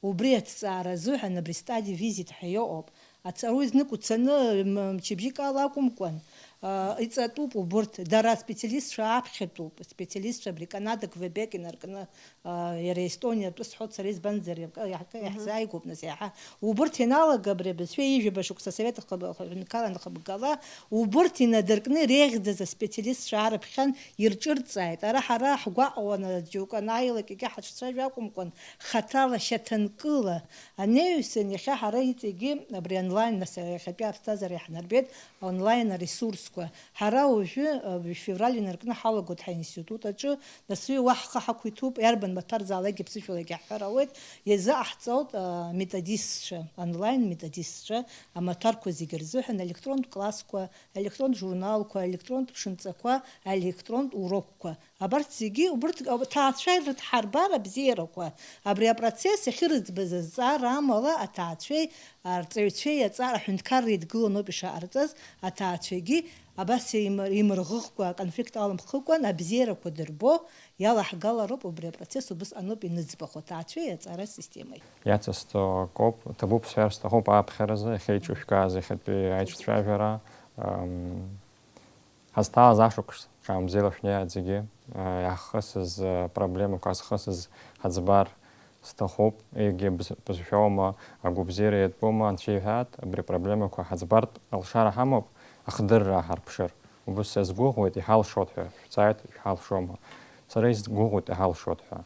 убри аҭҵаара азыҳәан абри стадиа визит ҳәа иҟоуп. Аҵаруаҩ знык уцаны, м-, мчыбжьык ала акәымкәан, а, иҵатәуп убырҭ, дара аспециалистцәа аԥхьатәуп, аспециалистцәа абри Канада, Квебек инаркны, а, иара Естониа атәы сҳәоит сара, избанзар, иаҳ-, иаҳ-, Мгм. Иаҳзааигәоуп нас иаҳа. Убырҭ ианалага абри абызшәа ҩажәаба шықәса асовет ахыб-, аҳәынҭқарра анхыбгала, убырҭ инадыркны иреиӷьӡаз аспециалистцәа аарыԥхьан ирҿырҵааит. Ара ҳара ҳгәаҟуан, џьоук анааилак егьа ҳацәцәажәо акәымкәан, хаҭала, шьаҭанкыла. Анаҩсан иахьа ҳара иҵегьы абри онлайн, нас иахьатәи аԥсҭазаара иаҳнарбеит онлайн аресурсқәа. Ҳара уажәы, а, февраль инаркны ҳалагоит ҳаинститут аҿы, нас уи уа ҳхы ҳақәиҭуп, иарбан маҭәарзаалакгьы ԥсышәалагьы ҳҳәар ауеит, иазыҟаҳҵоит, а, методистцәа, онлайн методистцәа, амаҭәарқәа зегьы рзыҳәан, електронтә классқәа, електронтә журналқәа, електронтә ԥшынҵақәа, електронтә урокқәа. Абарҭ зегьы, убырҭ, аҭаацәа ирыдҳарбар абзиарақәа, абри апроцесс ахьырыӡбаз азҵаара амала аҭаацәеи арҵаҩцәеи аҵара аҳәынҭқарра идгыланоуп ишаҟарҵаз, аҭаацәагьы абас еимыр-, еимырӷыӷкәа, аконфликт аламхыкәан абзиарақәа дырбо иалаҳгалароуп, убри апроцесс убысҟаноуп иныӡбахо аҭаацәеи аҵара системеи. Иацысҵо акоуп, ҭабуп сҳәар сҭахуп ааԥхьаразы, иахьа иҿышәкааз иахьатәи аиҿцәажәара, ам, Ҳазҭааз ашықәс ҽаанбзиала шәнеиааит зегьы, иаҳхысыз проблемақәа азхысыз ҳаӡбар сҭахуп, егьи быз-, бызшәоума, агәабзиара иатәума, анцәа иҳәаат, абри апроблемақәа ҳаӡбартә алшара ҳамоуп, ахдырра ҳарԥшыр. Убыс сазгәыӷуеит, иҳалшоит ҳәа, шәҵааит, шәҳалшома? Сара исгәыӷуеит, иҳалшоит ҳәа.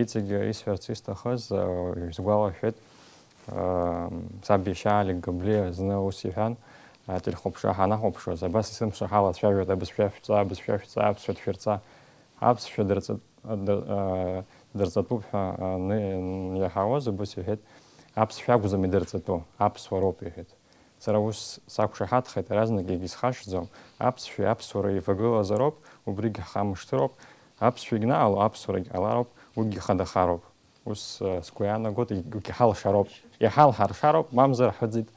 Иҵегь исҳәарц исҭахыз, э, исгәалашәеит, э, саб иашьа Алик Габлиа зны ус иҳәан, ателехәаԥшра ҳанахәаԥшуаз, абас есымша ҳалацәажәоит, абызшәа шәҵа, абызшәа шәҵа, аԥсшәа дшәырҵа. Аԥсшәа дырҵа-, дыр-, э, дырҵатәуп ҳәа, э, ны-, иаҳауаз, убыс иҳәеит, аԥсшәа акәӡам идырҵатәу, аԥсуа роуп, иҳәеит. Сара ус сақәшаҳаҭхеит, иаразнак егьысхашҭӡом, аԥсшәеи аԥсуареи еивагылазароуп, убригь ҳхамышҭыроуп, аԥсшәагь наҟало аԥсуарагь ҟалароуп, уигьы хадахароуп. Ус, э, сгәы иаанагоит, егь-, егьҳалшароуп, иҳалҳаршароуп, мамзар ҳәыӡит,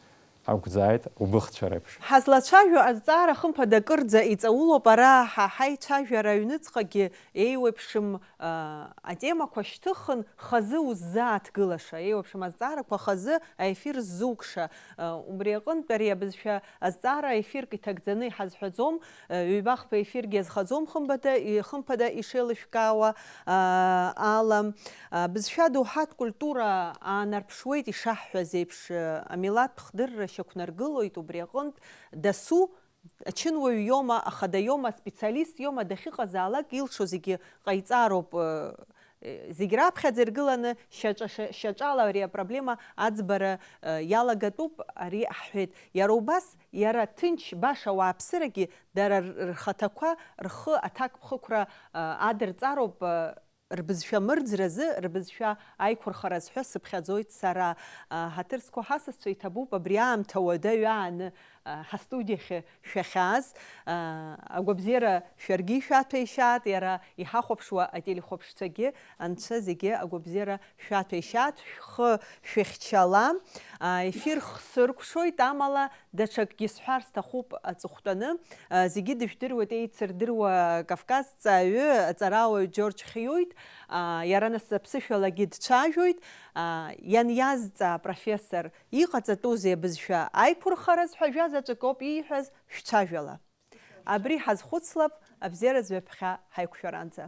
ҳақәӡааит убыхцәа реиԥш. Ҳазлацәажәо азҵаара хымԥада акырӡа иҵаулоуп, ара ҳа ҳаицәажәара аҩныҵҟагьы еиуеиԥшым, а, атемақәа шьҭыхын, хазы уззааҭгылаша, еиуеиԥшым азҵаарақәа хазы аефир ззукша. А, убри аҟынтә ари абызшәа азҵаара ефирк иҭагӡаны иҳазҳәаӡом, а, ҩба-хԥа ефиргьы азхаӡом, хымбада-, и-, хымԥада ишеилышәкаауа, а, ала. А, бызшәа доуҳатә культура аанарԥшуеит ишаҳҳәаз еиԥш, а, амилаҭтә хдырра шьақәнаргылоит, убри аҟынтә дасу ачынуаҩ иоума, ахада иоума, аспециалист иоума, дахьыҟазаалак илшо зегьы ҟаиҵароуп, э, зегь раԥхьаӡа иргыланы шьаҿа-, шьа-, шьаҿала ари апроблема аӡбара, э, иалагатәуп, ари ҳҳәеит. Иара убас, иара ҭынч баша ауааԥсырагьы дара р-, рхаҭақәа рхы аҭакԥхықәра, э, адырҵароуп, э, рбызшәа мырӡразы, рбызшәа аиқәырхаразы ҳәа сыԥхьаӡоит сара. Э, ҳаҭыр зқәу ҳасасцәа иҭабуп абри аамҭа уадаҩы ааны, э, ҳастудиахьы шәахьааз, аа, агәабзиара шәаргьы ишәаҭәеишьаат, иара иҳахәаԥшуа ателехәаԥшцәагьы, анцәа зегьы агәабзиара шәаҭәеишьаат, шәхы шәыхьчала. Аа, ефир хсыркәшоит, амала даҽакгьы сҳәар сҭахуп аҵыхәтәаны. Аа, зегьы дыжәдыруеит еицырдыруа Кавказҵааҩы, аҵарауаҩ Џьорџь Хиуит. Аа, иара нас аԥсышәалагьы дцәажәоит. Аа, ианиазҵаа профессор иҟаҵатәузеи абызшәа аиқәырхараз ҳәа жәа заҵәык ауп ииҳәаз, шәцәажәала. Абри ҳазхәыцлап, абзиаразы ҩаԥхьа ҳаиқәшәаранӡа.